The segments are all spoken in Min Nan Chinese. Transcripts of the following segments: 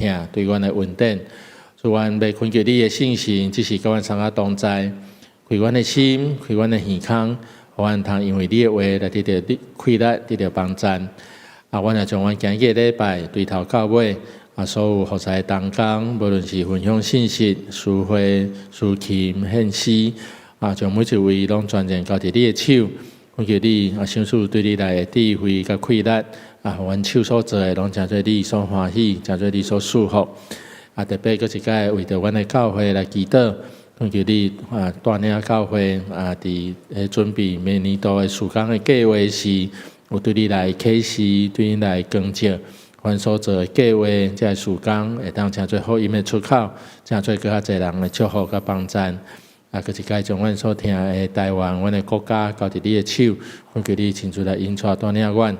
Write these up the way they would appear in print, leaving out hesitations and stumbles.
疼，對阮的恩典。主，阮欲懇求你的聖神，這時佮阮三個同在，開阮的心，開阮的耳孔，予阮通因為你的話來得著你氣力，得著幫贊。啊，阮也將阮今日禮拜對頭到尾，啊，所有服侍同工，無論是分享信息、司會、司琴、獻詩，啊，將每一位攏全然交佇你的手，懇求你啊，賞賜對你來的智慧佮氣力，啊，予阮手所做的攏成做你所歡喜，成做你所祝福。啊，特別閣一擺為著阮的教會來祈禱，懇求你啊，帶領教會啊，佇咧準備明年度的事工的計劃時，有對你來啟示，對你來光照，阮所做的計劃，這个事工會當成做福音的出口，成做閣較濟人的祝福佮幫贊。啊，閣一擺將阮所疼的台灣，阮的國家交佇你的手，懇求你親自來引帶帶領阮，予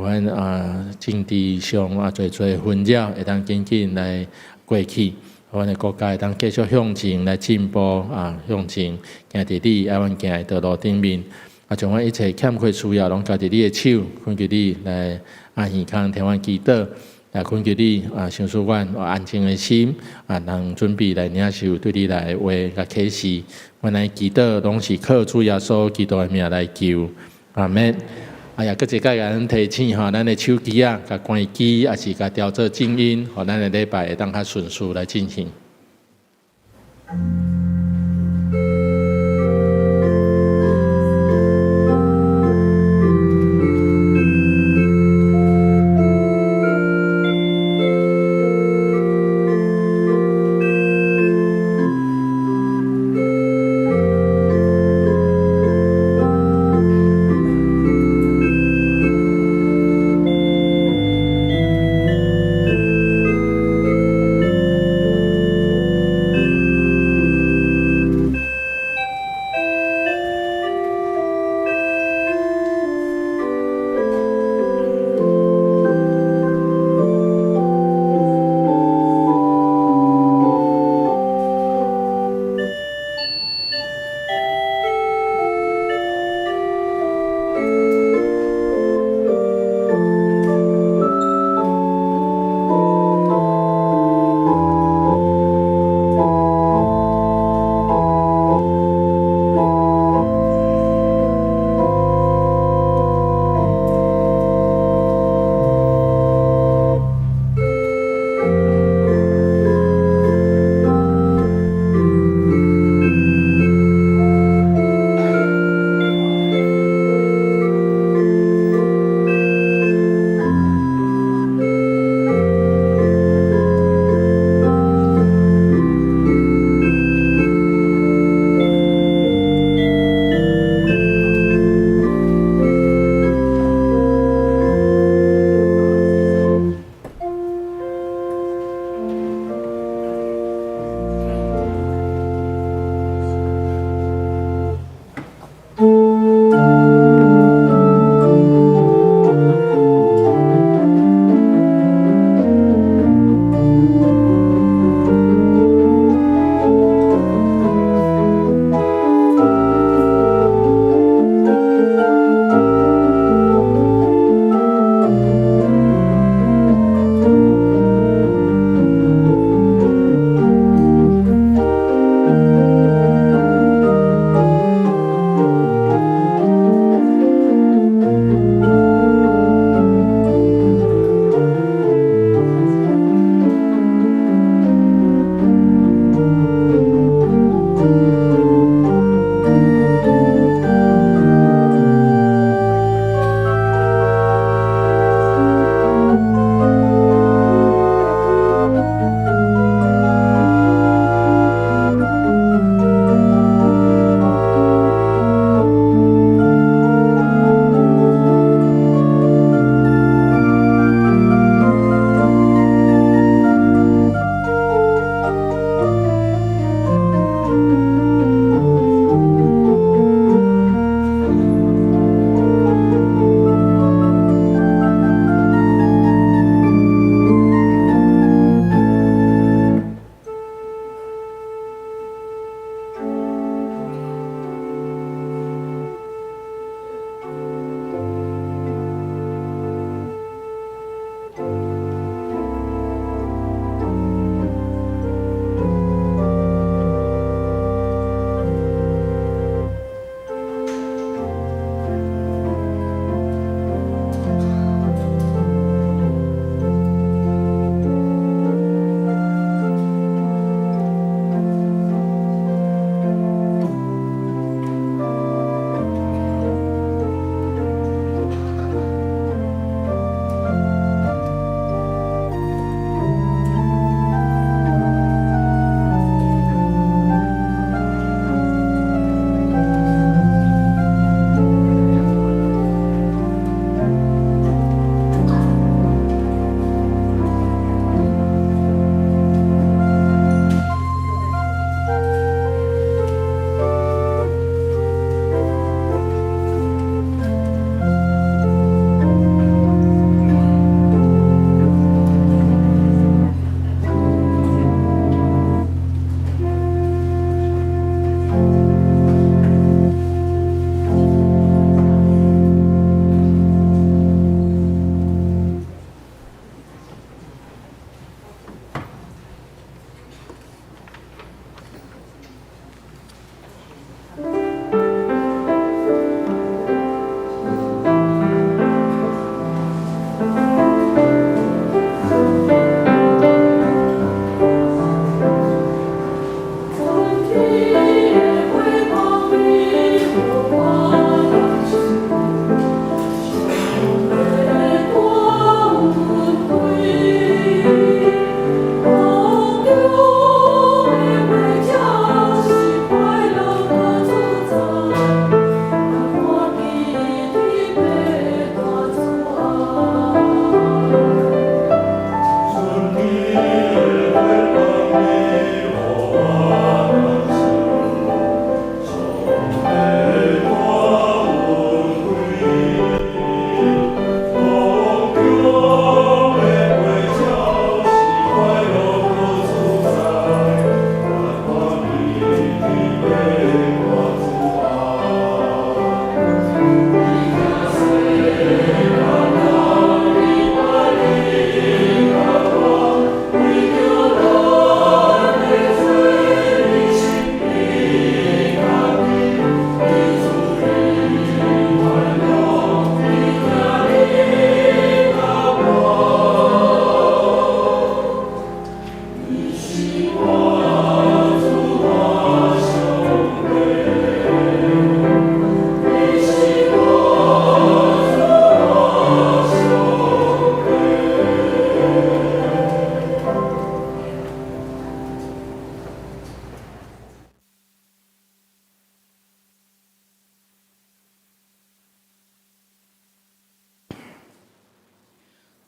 阮啊政治上啊濟濟紛擾會當緊緊來過去，予阮的國家會當繼續向前來進步啊，向前行佇你愛阮行的道路頂面。啊，將阮一切欠缺需要攏交佇你的手，懇求你來按耳孔聽阮祈禱，來懇求你啊，賞賜阮有安靜的心啊，能準備來領受對你來的話佮啟示。阮來祈禱攏是靠主耶穌基督的名來求，阿們。哎呀，閣一擺共咱提醒吼，咱的手機仔，共關機，抑是共調做靜音，予咱的禮拜會當較順序來進行。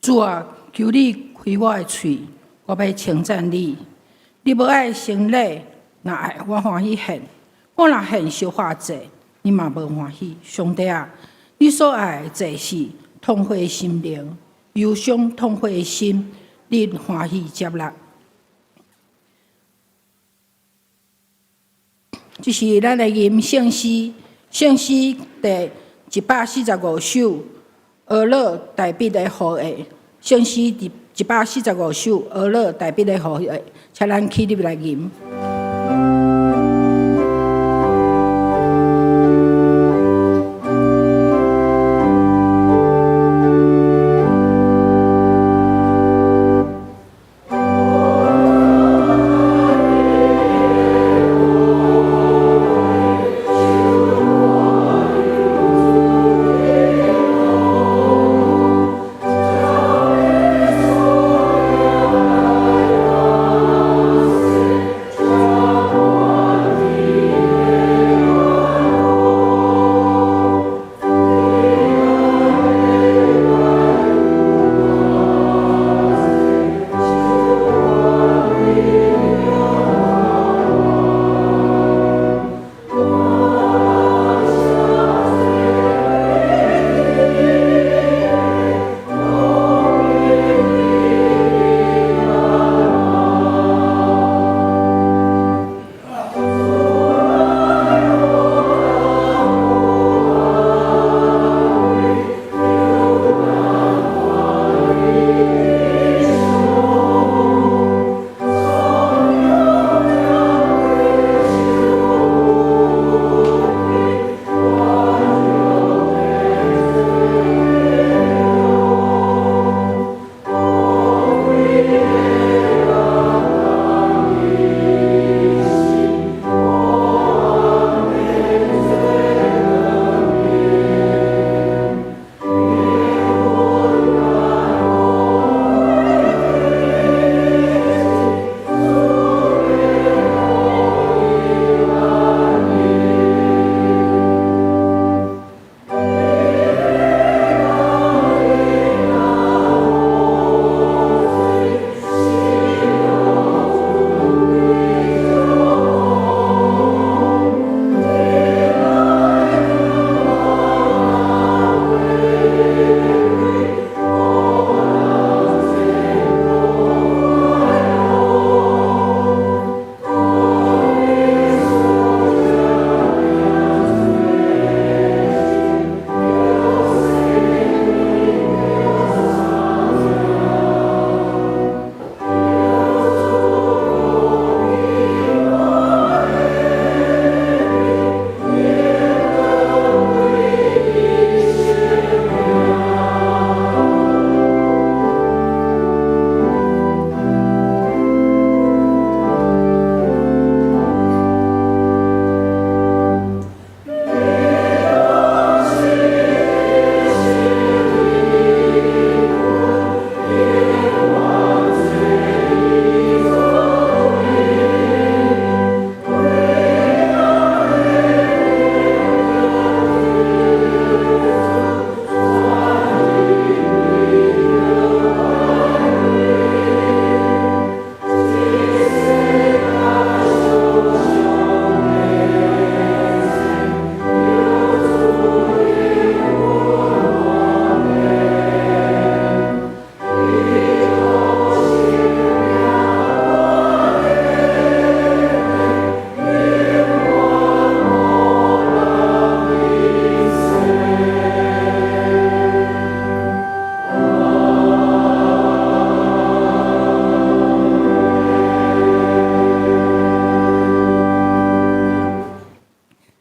主啊，求你開我的喙，我欲稱讚你。你無愛牲禮，若愛我歡喜獻。我若獻燒化祭，你嘛無歡喜。上帝啊，你所愛的祭是痛悔的心靈，憂傷痛悔的心，你歡喜接納。這是咱來吟聖詩，聖詩第145首，俄勒大衛的後裔。聖詩第145首，俄勒大衛的後裔，請咱起立來吟。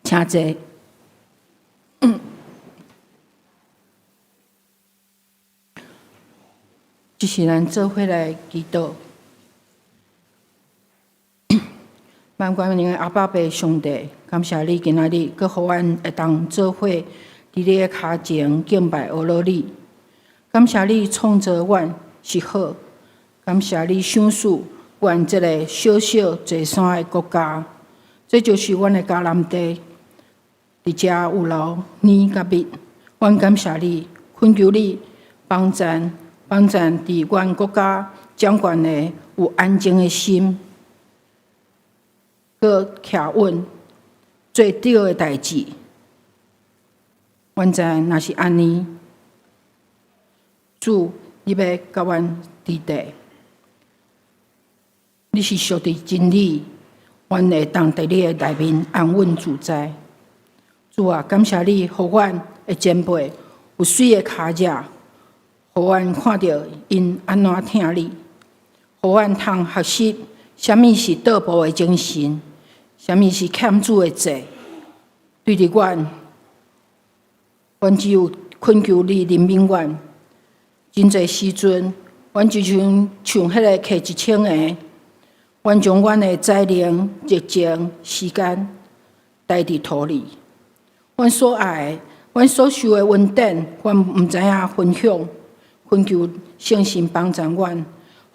請坐。這是咱做伙來祈禱。萬國的阿爸父上帝，感謝你今仔日閣予阮會當做伙佇你的跤前敬拜阿羅你。感謝你創造阮是好，感謝你賞賜阮這个小小濟山的國家，這就是阮的迦南地。佇遮有流奶佮蜜，阮感謝你，懇求你幫贊幫贊佇阮國家掌權的有安靜的心，閣徛穩做對的代誌。阮知若是按呢，主，你欲佮阮佇地，你是屬佇真理，阮會當佇你的內面安穩自在。主啊，感謝你，予阮的前輩有媠的跤跡，予阮看著𪜶按怎疼你，予阮通學習啥物是倒步的精神，啥物是欠主的債。對佇阮，阮只有懇求你憐憫阮。真濟時陣，阮就像像彼個摕1000个，阮將阮的才能、熱情、時間投佇土裡。阮所愛的，阮所受的恩典，阮毋知影分享。懇求聖神幫助阮，予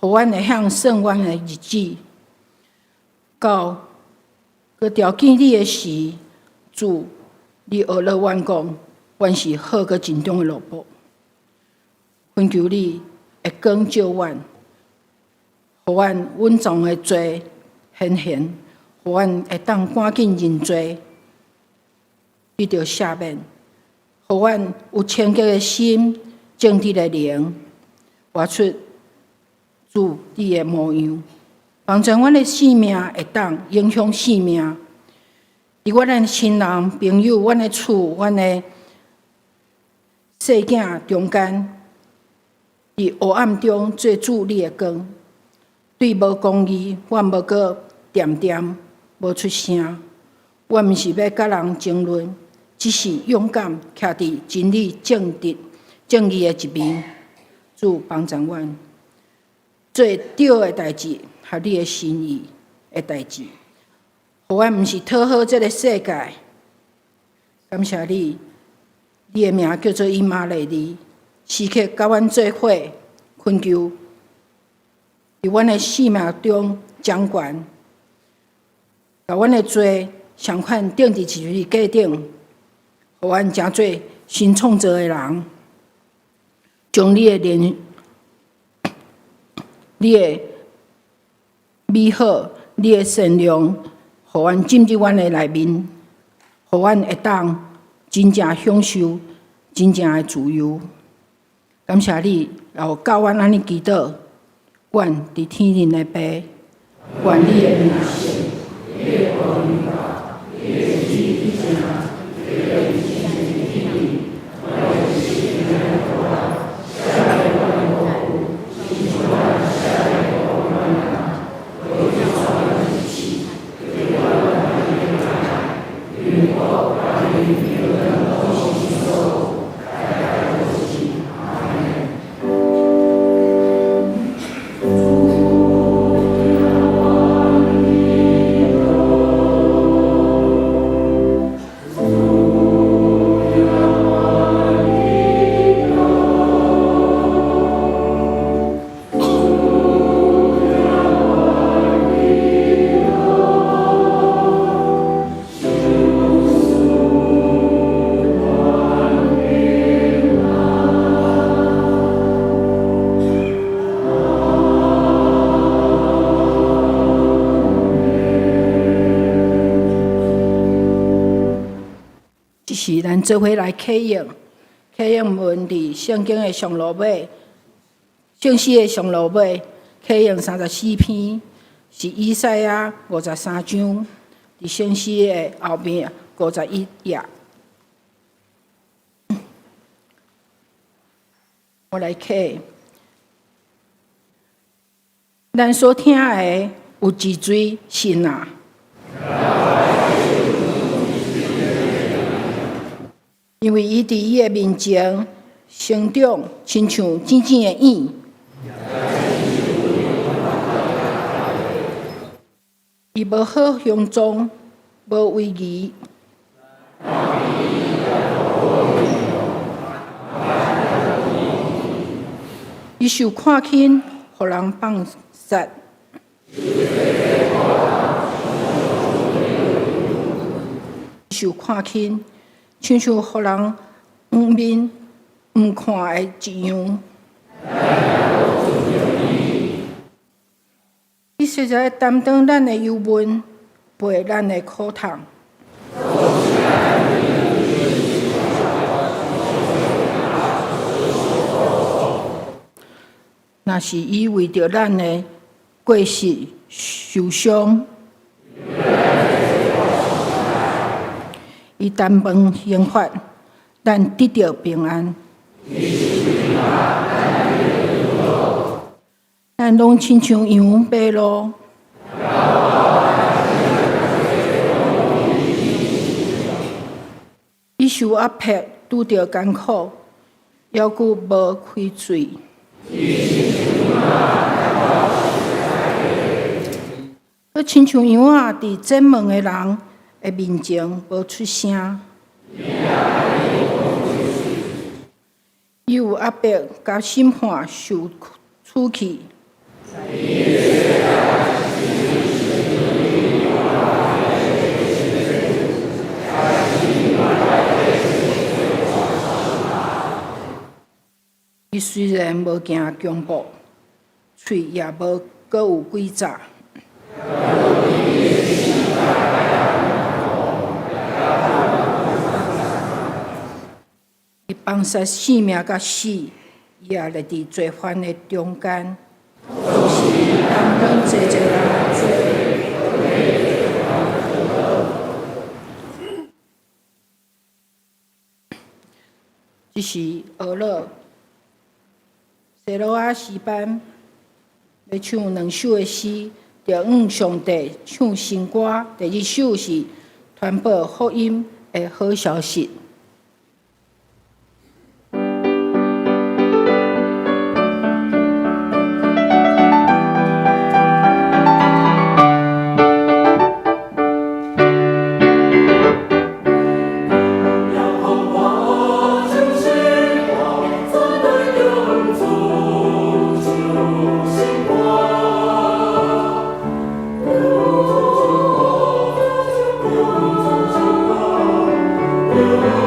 阮會曉算阮的日子。到閣調見你的時，主，你學了阮講，阮是好閣盡忠的奴僕。懇求你會光照阮，予阮隱藏的罪顯現，予阮會當趕緊認罪，得著赦免，予阮有清潔的心、正直的靈，活出主你的模樣，幫助阮的生命會當影響生命。佇阮的親人、朋友、阮的厝、阮的細囝中間，佇黑暗中做主你的光。對無公義，阮無閣恬恬無出聲。阮毋是欲佮人爭論，只是勇敢徛佇真理、正直、正義的一面。主幫助阮做對的代誌，合你的心意的代誌，予阮毋是討好這个世界。感謝你，你的名叫做以馬內利，時刻佮阮做伙，懇求佇阮的生命中掌權，共阮的罪相款釘佇十字架頂，予阮成做新創造的人，將你的憐、你的美好、你的善良，予阮進入阮的內面，予阮會當真正享受真正的自由。感謝你，然後教阮按呢祈禱，阮佇天頂的父，願你的名聖，你的國臨到，你的旨意行，你的這是咱做伙來啟用，啟用文佇聖經的上落尾，聖詩的上落尾，啟用34篇，是以賽亞53章，佇聖詩的後邊51頁。我來啟，咱所聽的有一錐信啊。因為伊佇伊的面前成長，親像淺淺的影。伊無好雄壯，無威儀。伊受看輕，予人放殺。受看輕，親像予人掩面毋看的一樣。實在擔當咱的憂悶，背咱的苦痛。若是伊為著咱的過失受傷，伊擔當刑罰，咱得著平安。咱攏親像羊迷路，伊受壓迫，拄著艱苦，猶閣無開喙。閣親像羊仔佇剪毛的人的面前無出聲。伊有壓迫佮審判受處去。伊雖然無驚強暴，喙也無閣有詭詐。伊放殺性命佮死，伊也立佇罪犯的中間。就是擔當濟濟人的罪。這是俄勒。西羅亞詩班欲唱兩首的詩，著向上帝唱新歌。第二首是傳報福音的好消息。 Thank you.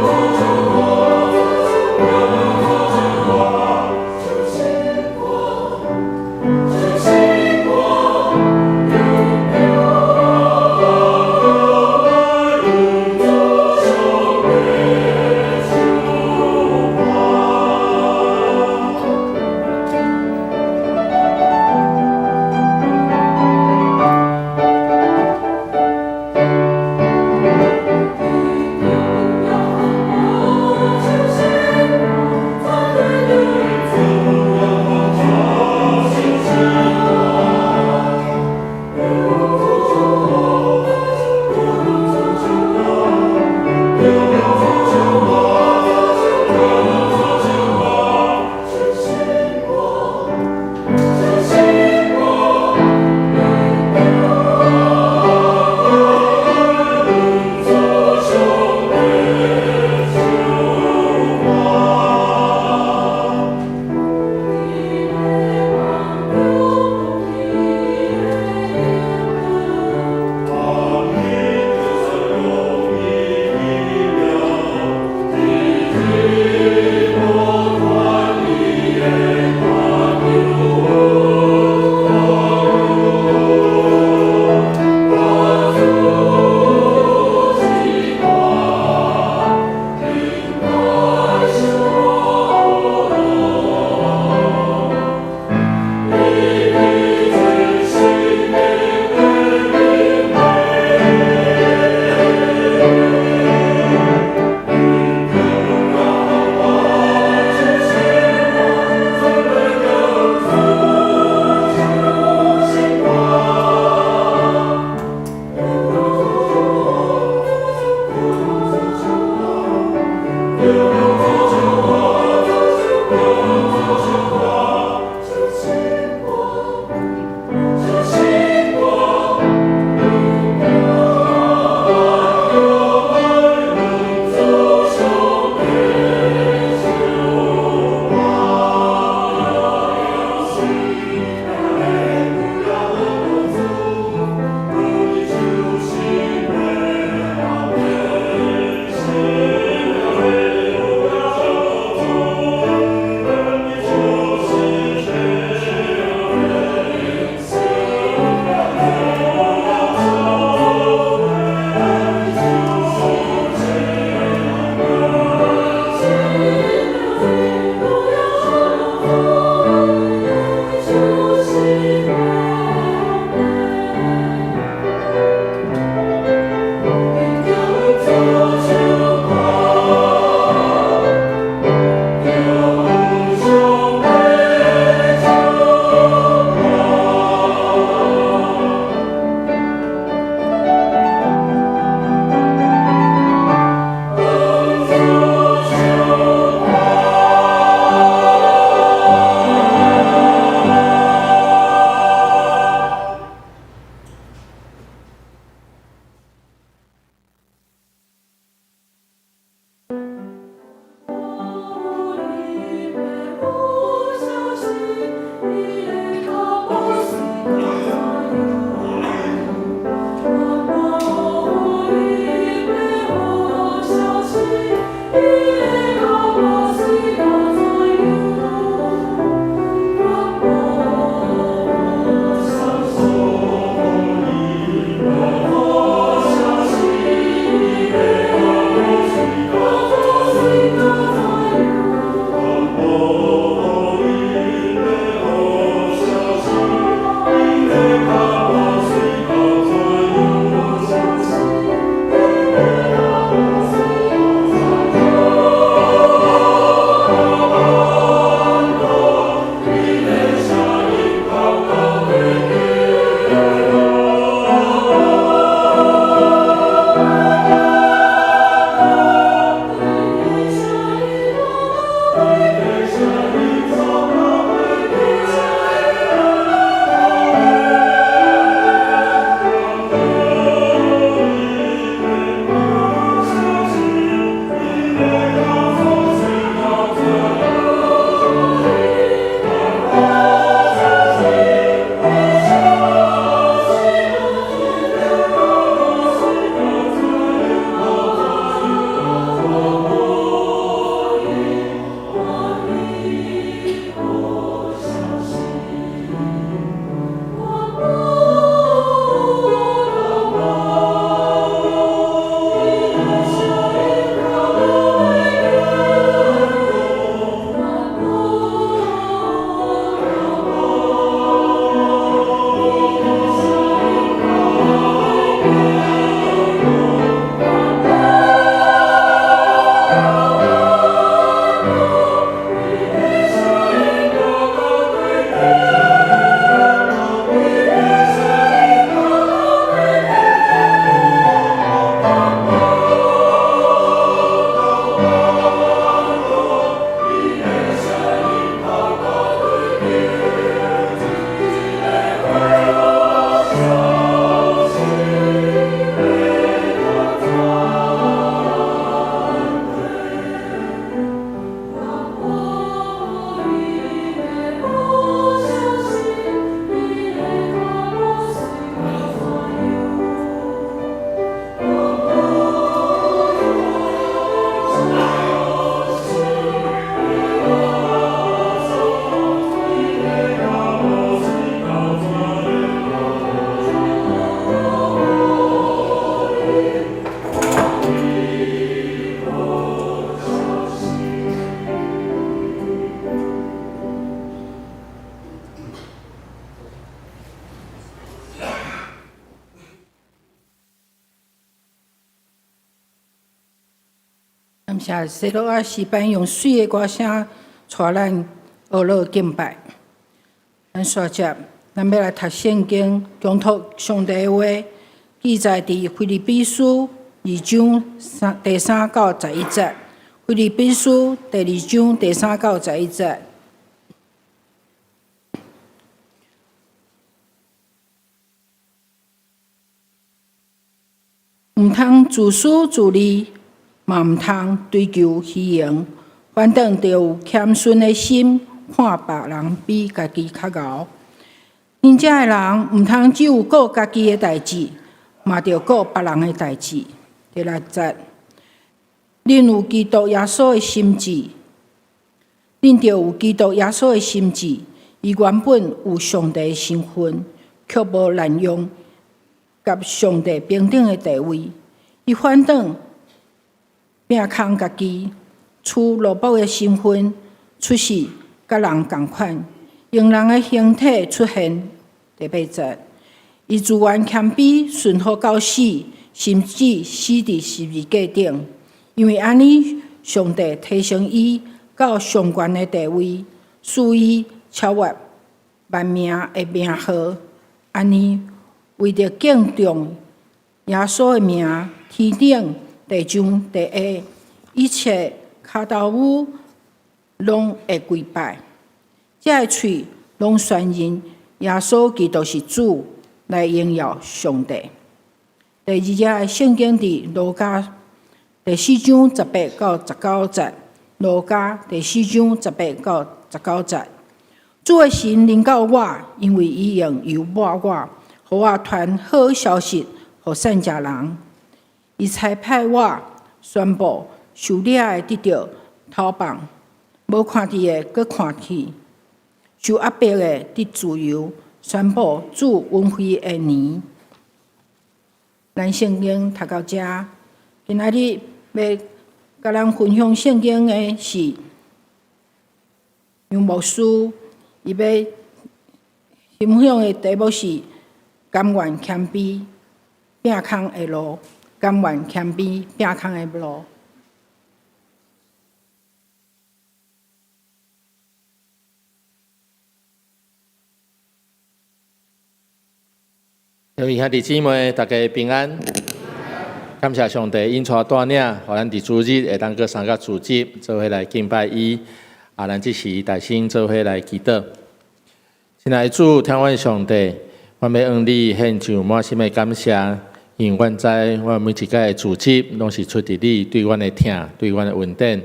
感謝西羅亞詩班用媠的歌聲帶咱學樂敬拜。咱煞接，咱欲來讀聖經，恭讀上帝的話，記載佇腓立比書二章第3到11節。腓立比書第二章第三到十一節。毋通自私自利，嘛毋通追求虛榮，反倒著有謙遜的心，看別人比家己較𠢕。恁遮的人毋通只有顧家己的代誌，嘛著顧別人的代誌。第六節，恁有基督耶穌的心志，恁著有基督耶穌的心志。伊原本有上帝的身份，卻無濫用佮上帝平等的地位。伊反倒摒空家己，取奴僕的身份出世，佮人仝款，用人的形體出現。第八節，伊自願謙卑，順服到死，甚至死佇十字架頂。因為按呢，上帝提升伊到上懸的地位，賜伊超越萬名的名號。按呢，為著敬重耶穌的名，天頂、地上、地下，一切跤頭趺攏會跪拜，這个喙攏宣認耶穌基督是主，來榮耀上帝。第二節的聖經佇路加第四章18到19節，路加第四章18到19節。主的神臨到我，因為伊用油抹我，予我傳好消息予散食人。伊差派我宣布受掠的得著釋放，無看見的閣看見，受壓迫的得自由，宣布主恩惠的年。咱聖經讀到遮，今仔日欲共咱分享聖經的是楊牧師，伊欲分享的題目是甘願謙卑摒空的路，甘願謙卑摒空的路。各位兄弟姊妹，大家平安。感謝上帝引帶帶領，予咱佇主日會當閣三個組織做伙來敬拜伊。啊，咱這時大聲做伙來祈禱。親愛的主，疼阮上帝，阮欲向你獻上滿心的感謝，因為阮知阮每一擺的組織攏是出自你對阮的疼，對阮的恩典。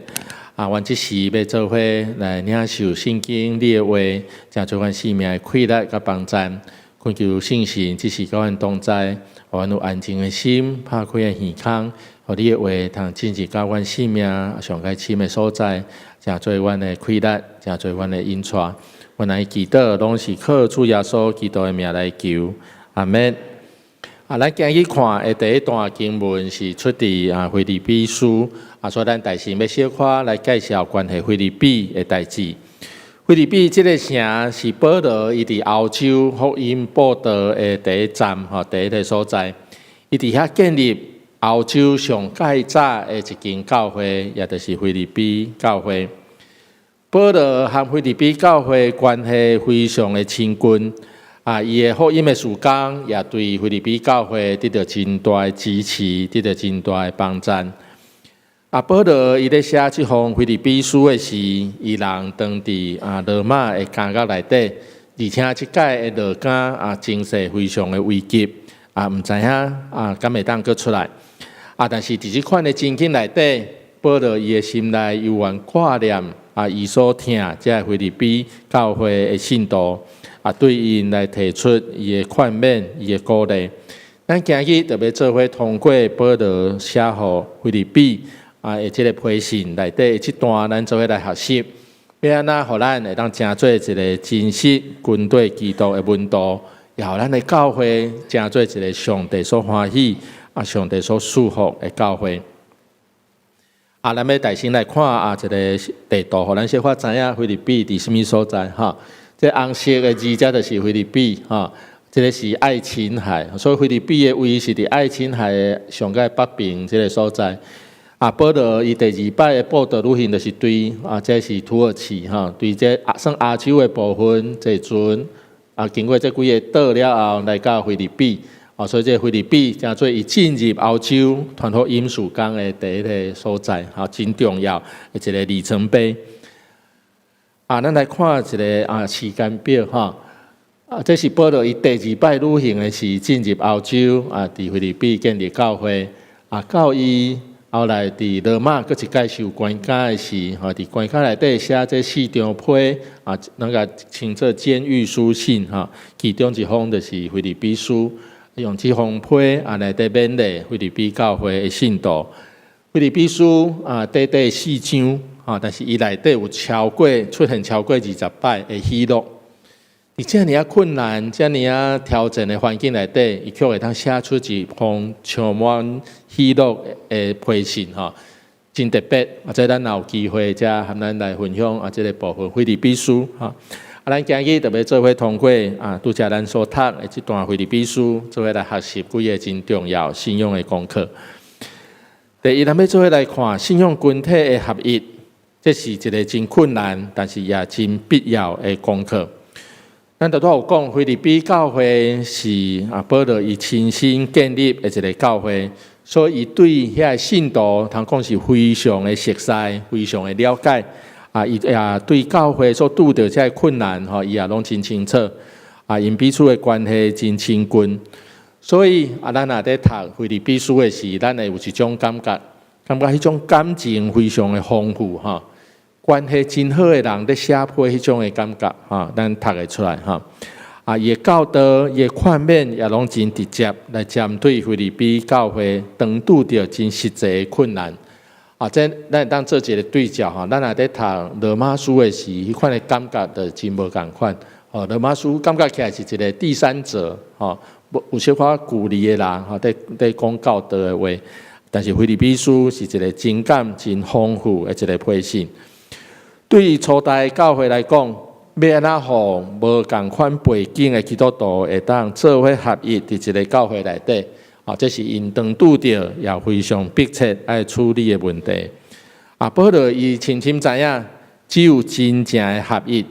啊，阮這時欲做伙來領受聖經你的話，成做阮生命的氣力佮幫贊。懇求聖神這時佮阮同在，予阮有安靜的心，拍開的耳孔，予你的話通進入到阮生命上較深的所在，成做阮的氣力，成做阮的引帶。阮來祈禱，攏是靠主耶穌基督的名來求，阿們。啊，咱今日看的第一段經文是出自啊腓立比書，啊，所以咱大先欲小可來介紹關係腓立比的代誌。腓立比這个城是保羅伊佇歐洲福音佈道的第一站，吼，第一个所在。伊佇遐建立歐洲上蓋早的一間教會，也就是腓立比教會。保羅和腓立比教會關係非常的親近，啊，伊的福音的事工也對腓立比教會得著真大的支持，得著真大的幫贊。啊，保羅伊咧寫這封腓立比書的時，伊人當佇啊羅馬的監獄內底，而且這擺的羅監啊情勢非常的危急，啊，毋知影啊敢會當閣出來。啊，但是佇這款的情景內底，保羅伊的心內猶原掛念啊，伊所疼這腓立比教會的信徒，啊，對𪜶來提出伊的勸勉、伊的鼓勵。咱今日就欲做伙通過保羅寫予腓立比啊，的這个批信內底這段，咱做伙來學習，欲按怎予咱會當成做一个真實跟隨基督的門徒，也予咱的教會成做一个上帝所歡喜、啊上帝所祝福的教會。啊，咱欲大先來看啊，一个地圖，予咱小可知影腓立比佇啥物所在哈。這紅色的字，這就是腓立比哈。這个是愛琴海，所以腓立比的位是佇愛琴海的上蓋北邊這个所在。啊，保羅伊第二擺的佈道旅行就是對啊，這是土耳其吼，對這算亞洲的部分坐船啊，經過這幾个島了後，來到腓立比。哦，所以這腓立比成做伊進入歐洲傳福音事工的第一个所在，吼，真重要的一个里程碑。啊，咱來看一个啊時間表吼。啊，這是保羅伊第二擺旅行的時進入歐洲啊，佇腓立比建立教會啊，到伊後來佇羅馬閣一擺受關監的時，吼，佇關監內底寫這四張批啊，咱共稱做監獄書信吼，其中一封就是腓立比書，用這封批啊來佇勉勵腓立比教會的信徒。腓立比書啊，短短四章啊，但是伊內底有超過出現超過20擺的喜樂。佇遮爾仔困難、遮爾仔挑戰的環境內底，伊卻會當寫出一封充滿喜樂的批信，吼，真特別。啊，這咱若有機會，才和咱來分享啊，這个部分腓立比書，吼。啊，咱今日特別做伙通過啊，拄才咱所讀的這段腓立比書，做伙來學習幾个真重要信仰的功課。第一，咱欲做伙來看信仰群體的合一，這是一个真困難，但是也真必要的功課。咱拄才有講，腓立比教會是啊，保羅伊親身建立的一个教會，所以伊對遐个信徒，通講是非常的熟悉，非常的了解。啊，伊也對教會所拄著這个困難，吼，伊也攏真清楚。啊，𪜶彼此的關係真親近，所以啊，咱若佇讀腓立比書的時，咱會有一種感覺，感覺彼種感情非常的豐富，吼。關係真好的人佇寫批彼種的感覺，吼，咱讀會出來，吼。啊，伊的教導、伊的勸勉也攏真直接，來針對腓立比教會當拄著真實際的困難。啊，這咱會當做一个對照，吼，咱若佇讀羅馬書的時，彼款的感覺就真無仝款。吼，羅馬書感覺起來是一个第三者，吼，有小可距離的人，吼，佇佇講教導的話。但是腓立比書是一个情感真豐富的一个批信。對於初代教會來講，欲按怎予無仝款背景的基督徒會當做伙合一佇一个教會內底，啊，這是𪜶當拄著也非常迫切愛處理的問題。啊，保羅伊深深知影，只有真正的合一，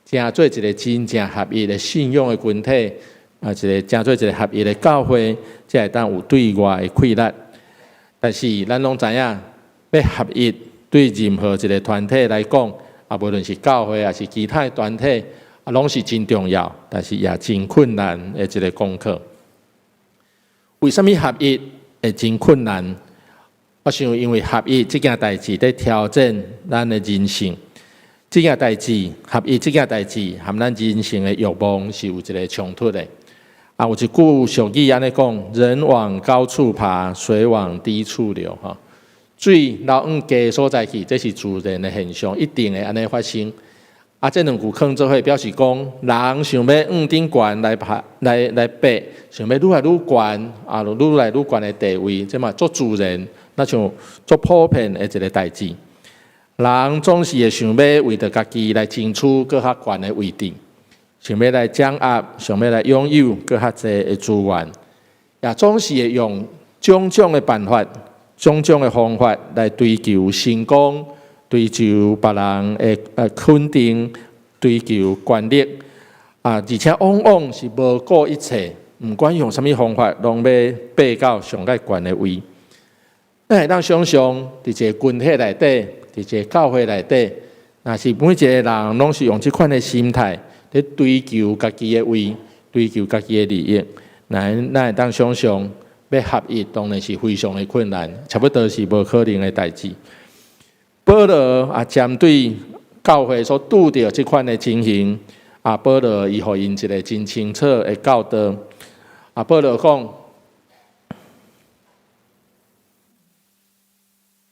成做一个真正合一的信仰的群體，啊，一个成做一个合一的教會，才會當有對外的氣力。但是咱攏知影，欲合一對任何一个團體來講，啊，無論是教會抑是其他的團體，啊，攏是真重要，但是也真困難的一个功課。為啥物合一會真困難？我想，因為合一這件代誌佇挑戰咱的人性，這件代誌合一這件代誌和咱人性的慾望是有一个衝突的。啊，有一句俗語按呢講：人往高處爬，水往低處流。吼，水流往低所在去，這是自然的現象，一定會按呢發生。啊，這兩句囥做伙，表示講，人想欲往頂懸來爬，來來爬，想欲愈來愈懸，啊，愈來愈懸的地位，這嘛足自然，若像足普遍的一个代誌。人總是會想欲為著家己來爭取閣較懸的位置，想欲來掌握，想欲來擁有閣較濟的資源，也總是會用種種的辦法、種種的方法來追求成功、追求別人的肯定、追求權力啊，而且往往是無顧一切，毋管用啥物方法，攏欲爬到上蓋懸的位。咱會當想像，佇一个群體內底，佇一个教會內底，若是每一个人攏是用這款的心態，佇追求家己的位，追求家己的利益，咱會當想像，欲合一當然是非常的困難，差不多是無可能的代誌。保羅啊，針對教會所拄著這款的情形，啊，保羅伊予𪜶一个真清楚的教導。啊，保羅講，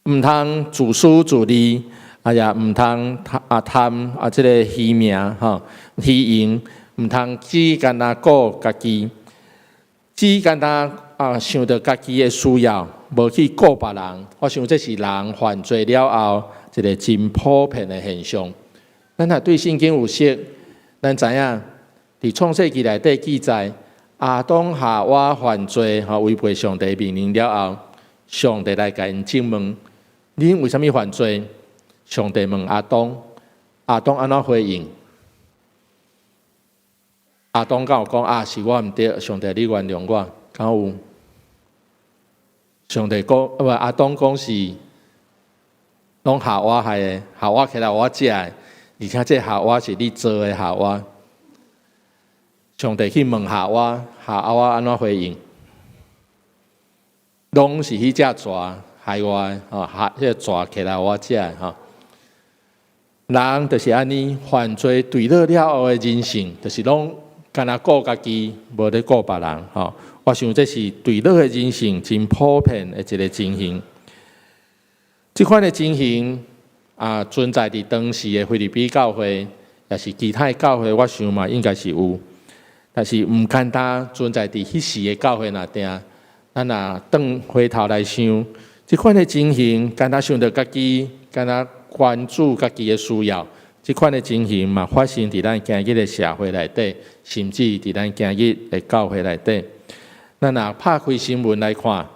毋通自私自利，啊也毋通啊貪啊這个虛名吼虛榮，毋通只干焦顧家己，只干焦啊想著家己的需要，無去顧別人。我想這是人犯罪了後一个真普遍的現象。咱若對聖經有熟，咱知影佇創世記內底記載，亞當夏娃犯罪吼違背上帝命令了後，上帝來共𪜶質問。恁為啥物犯罪？上帝問亞當，亞當按怎回應？亞當敢有講啊？是我毋對，上帝你原諒我，敢有？上帝講，毋，亞當講是攏夏娃害的，夏娃起來予我食的，而且這夏娃是你造的夏娃。上帝去問夏娃，夏娃按怎回應？攏是彼隻蛇害我的，吼，彼個蛇起來予我食的，吼。人就是按呢，犯罪墜落了後的人性，就是攏干焦顧家己，無咧顧別人，吼。我想這是墜落的人性真普遍的一个情形。這款的情形啊，存在佇當時的腓立比教會，也是其他的教會，我想嘛應該是有。但是毋簡單存在佇彼時的教會內底。咱若轉回頭來想，這款的情形，干焦想著家己，干焦關注家己的需要，這款的情形嘛發生佇咱今日的社會內底，甚至佇咱今日的教會內底。咱若拍開新聞來看，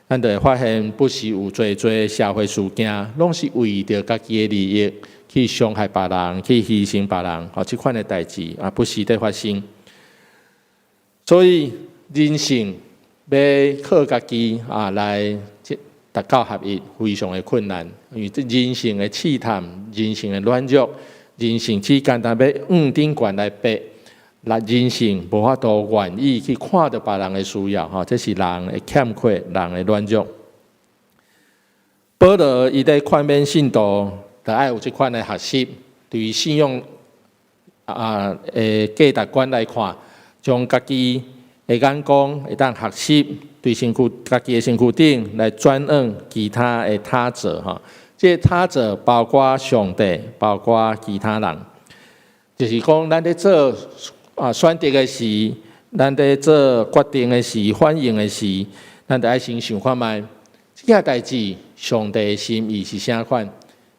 咱就會發現不時有濟濟社會事件，攏是為著家己的利益去傷害別人，去犧牲別人，吼，這款的代誌啊，不時佇發生。所以人性欲靠家己啊來達到合一，非常的困難，因為這人性的試探、人性的軟弱、人性只簡單欲往頂懸來爬，來人性無法度願意去看著別人的需要，吼，這是人的欠缺，人的軟弱。保羅伊咧勸勉信徒，著愛有這款的學習，對於信仰啊的價值觀來看，將家己的眼光會當學習對身軀家己的身軀頂來轉往其他的他者，吼，這個他者包括上帝，包括其他人，就是講咱咧做啊選擇的時，咱咧做決定的時，反應的時，咱著愛先想看覓，這件代誌上帝的心意是啥款？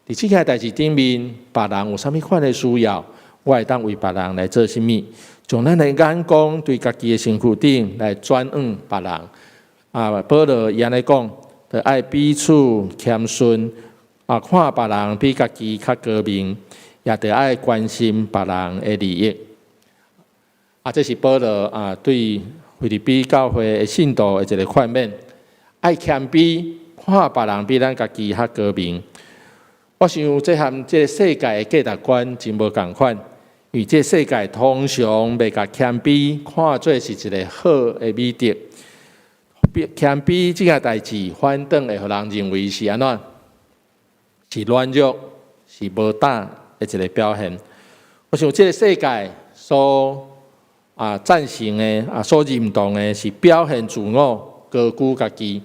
佇這件代誌頂面，別人有啥物款的需要，我會當為別人來做啥物？將咱的眼光對家己的身軀頂來轉往別人。啊，保羅伊按呢講，著愛彼此謙遜，啊，看別人比家己較高明，也著愛關心別人的利益。啊，這是保羅啊對腓立比教會的信徒的一个勸勉，愛謙卑，看別人比咱家己較高明。我想這和這个世界的價值觀真無仝款，因為這世界通常袂共謙卑看做是一个好的美德。謙卑這件代誌，反轉會予人認為是按怎？是軟弱，是無膽的一个表現。我想這个世界所啊贊成的啊所認同的是表現自我、高舉家己，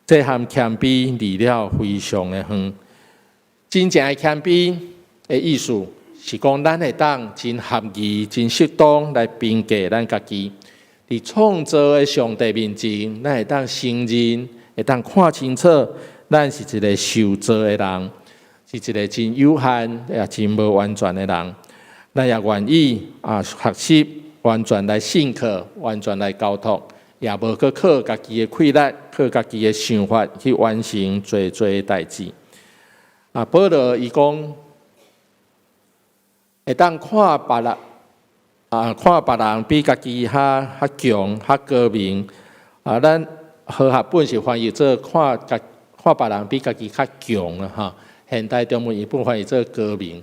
這和謙卑離了非常的遠。真正的謙卑的意思是講，咱會當真合宜、真適當來評價咱家己。佇創造的上帝面前，咱會當承認，會當看清楚，咱是一个受造的人，是一个真有限也真無完全的人。咱也願意啊學習完全來信靠，完全來交託，也無閣靠家己的氣力，靠家己的想法去完成濟濟代誌。啊，保羅伊講，會當看別人啊，看別人比家己較較強、較高明。啊，咱和合本是翻譯做看家看別人比家己較強啊，哈。現代中文譯本翻譯做高明。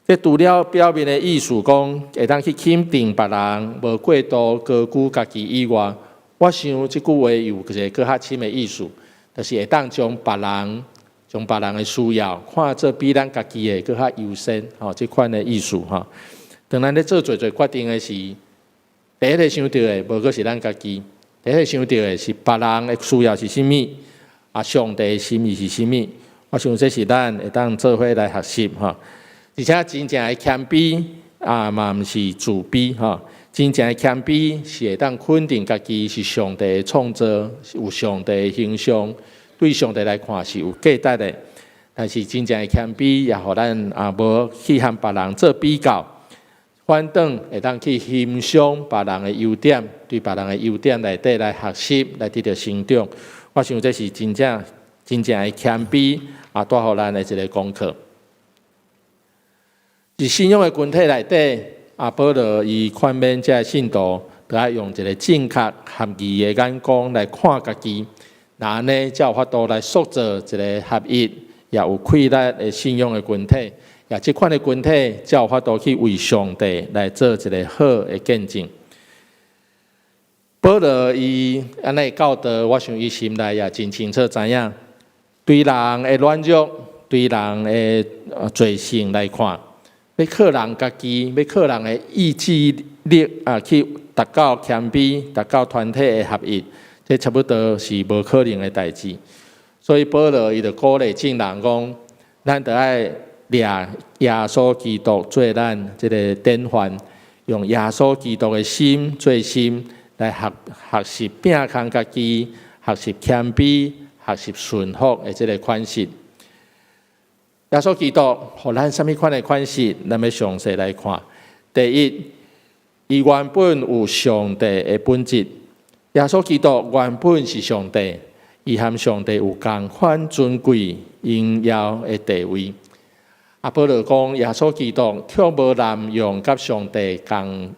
這除了表面的意思講，會當去肯定別人，無過度高舉家己以外，我想這句話有一个閣較深的意思，就是會當將別人將別人的需要看做比咱家己的閣較優先，吼，這款的意思吼。當咱咧做濟濟決定的時，第一个想著的，無閣是咱家己，第一个想著的是別人的需要是啥物，啊，上帝的心意是啥物？我想這是咱會當做伙來學習吼。而且真正的謙卑啊，嘛毋是自卑吼。真正的謙卑是會當肯定家己是上帝的創造，有上帝的形象，對上帝來看是有價值的。但是真正的謙卑也予咱啊無去和別人做比較，反轉會當去欣賞別人的優點，對別人的優點內底來學習，來得著成長。我想這是真正真真正的謙卑啊，帶予咱的一个功課。佇信仰的群體內底，啊，保羅伊勸勉這个信徒，著愛用一个正確合義的眼光來看家己，若按呢才有法度來塑造一个合一，也有氣力的信仰的群體，也這款的群體才有法度去為上帝來做一个好的見證。保羅伊按呢教導，我想伊心內也真清楚知影，對人的軟弱，對人的罪性來看，欲靠人家己，欲靠人的意志力啊，去達到謙卑，達到團體的合一，這差不多是無可能的代誌。所以保羅伊就鼓勵眾人講，咱著愛掠耶穌基督做咱這个典範，用耶穌基督的心做心，來學學習摒空家己，學習謙卑，學習順服的這个款式。耶穌基督予咱啥物款的款式？咱欲詳細來看。第一，伊原本有上帝的本質。耶穌基督原本是上帝，伊和上帝有仝款尊貴榮耀的地位。啊，保羅講，耶穌基督卻無濫用佮上帝仝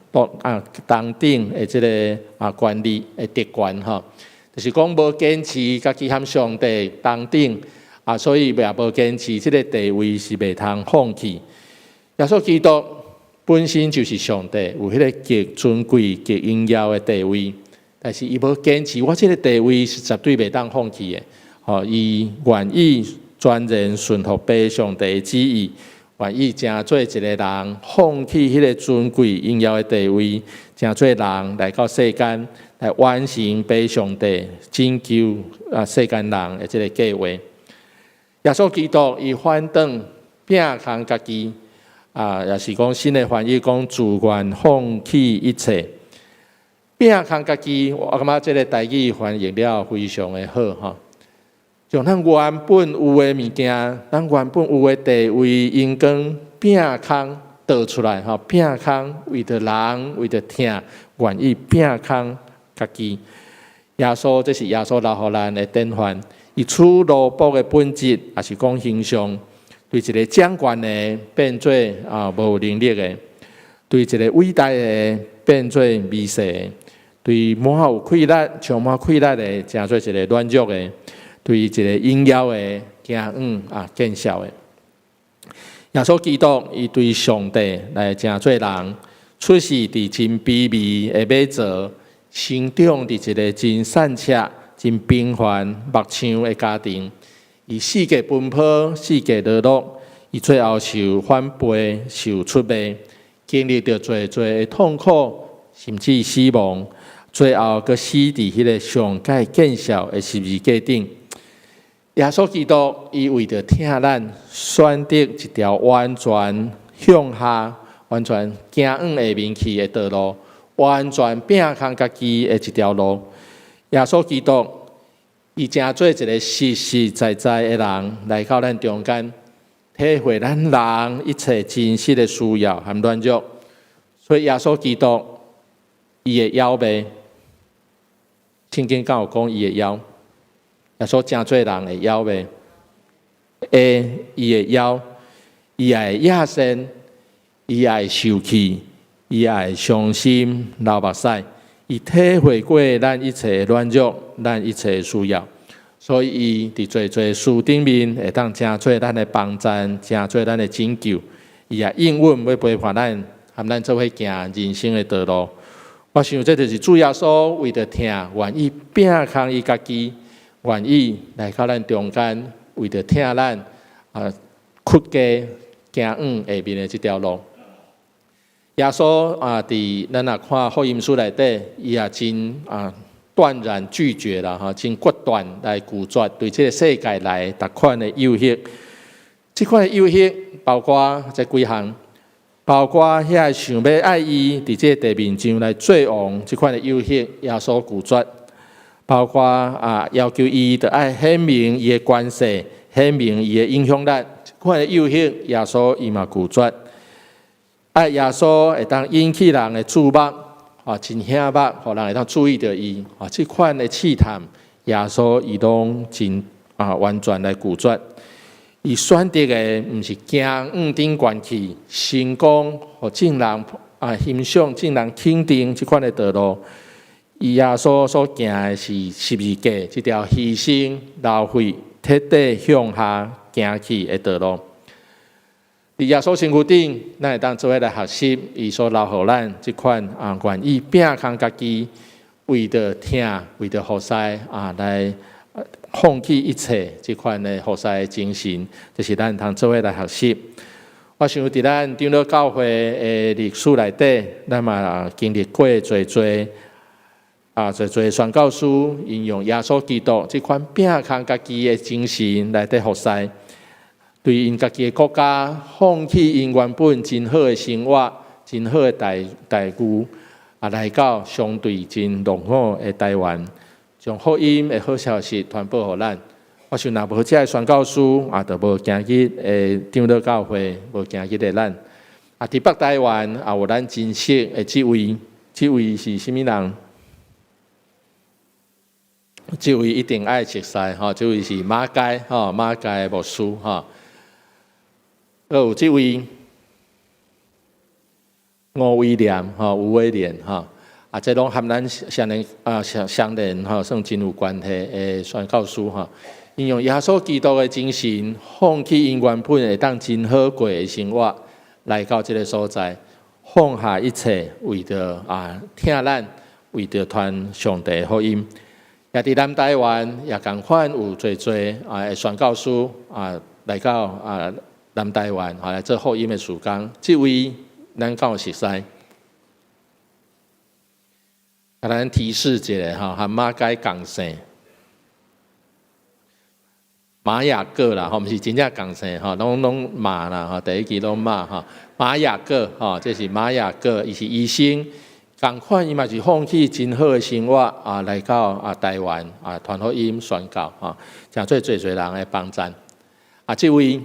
啊同等的這个啊權利的特權吼，就是講無堅持家己和上帝同等啊，所以也無堅持這个地位是袂通放棄。耶穌基督本身就是上帝，有彼个極尊貴、極榮耀的地位，但是伊無堅持，我這个地位是絕對袂當放棄的。吼，伊願意全然順服父上帝的旨意，願意成做一个人，放棄彼个尊貴榮耀的地位，成做人來到世間，來完成父上帝拯救啊世間人的這个計劃。耶穌基督伊反轉摒空家己，啊，也是講新的翻譯講自願放棄一切，摒空家己。我感覺這个台語翻譯了非常的好吼。將咱原本有的物件，咱原本有的地位、榮光，摒空倒出來吼，摒空為著人，為著疼，願意摒空家己。耶穌，這是耶穌留予咱的典範。伊取奴僕的本質，也是講形象，對一个掌權的變做啊無能力的，對一个偉大的變做微細的，對滿有氣力、充滿氣力的，成做一个軟弱的，對一个榮耀的驚遠啊見笑的。耶穌基督伊對上帝來成做人，出世佇真卑微的馬槽，成長佇一个真散赤、真平凡木匠的家庭，伊四界奔波，四界流落，伊最後受反背、受出賣，經歷著濟濟的痛苦，甚至死亡，最後閣死佇彼个上蓋見笑的十字架頂。耶穌基督伊為著疼咱，選擇一條完全向下、完全行往下面去的道路，完全摒空家己的一條路。耶穌基督伊成做一个實實在在的人來到咱中間，體會咱人一切真實的需要和軟弱。所以耶穌基督伊會枵未？聖經敢有講伊會枵？耶穌成做人會枵未？會，伊會枵，伊也會野鉎，伊也會受氣，伊也會傷心流目屎，伊體會過咱一切軟弱，咱一切需要，所以伊佇濟濟事頂面會當成做咱的幫贊，成做咱的拯救。伊也應允欲陪伴咱，和咱做伙行人生的道路。我想這就是主耶穌為著疼，願意摒空伊家己，願意來到咱中間，為著疼咱啊，屈家行往下面的這條路。耶穌啊，佇咱若看福音書內底，伊也真啊斷然拒絕啦，吼，真決斷來拒絕對這个世界來逐款的誘惑。這款的誘惑包括這幾項，包括遐想欲愛伊佇這个地面上來做王這款的誘惑，耶穌拒絕。包括啊要求伊著愛顯明伊的權勢，顯明伊的影響力，這款的誘惑，耶穌伊嘛拒絕。愛耶穌會當引起人的注目，啊，真顯目，予人會當注意著伊。啊，這款的試探，耶穌伊攏真啊啊完全來拒絕。伊選擇的毋是行往頂懸去，成功予眾人啊欣賞、眾人肯定這款的道路。伊耶穌所行的是十字架這條犧牲、流血、徹底向下行去的道路。佇耶穌身軀頂，咱會當做伙來學習伊所留予咱這款啊，願意摒空家己，為著疼、為著服侍啊，來放棄一切這款的服侍的精神，就是咱通做伙來學習。我想佇咱長老教會的歷史內底，咱嘛經歷過濟濟啊，濟濟宣教師應用耶穌基督這款摒空家己的精神來佇服侍。對𪜶家己的國家放棄𪜶原本真好的生活、真好的待遇，啊，來到相對真落後的台灣，將福音的好消息傳播予咱。我想若無這个宣教師，啊，就無今日的長老教會，無今日的咱。啊，佇北台灣也有咱真熟的這位，這位是啥物人？這位一定愛熟似吼，這位是馬偕吼，馬偕牧師吼。閣有這位吳威廉吼，吳威廉吼，啊，這攏和咱相連啊相連吼，算真有關係的宣教師吼。𪜶用耶穌基督的精神，放棄𪜶原本會當真好過的生活，來到這个所在，放下一切，為著啊疼咱，為著傳上帝的福音。也佇南台灣也仝款有濟濟啊宣教師啊來到啊南台灣來做福音的事工。這位咱敢有熟似？共咱提示一下吼，和馬偕仝姓，馬雅各啦，吼，毋是真正仝姓吼，攏馬啦，吼，第一支攏馬吼，馬雅各吼，這是馬雅各，伊是醫生，仝款伊嘛是放棄真好的生活啊，來到啊台灣啊傳福音宣教吼，成做濟濟人的幫贊。啊，這位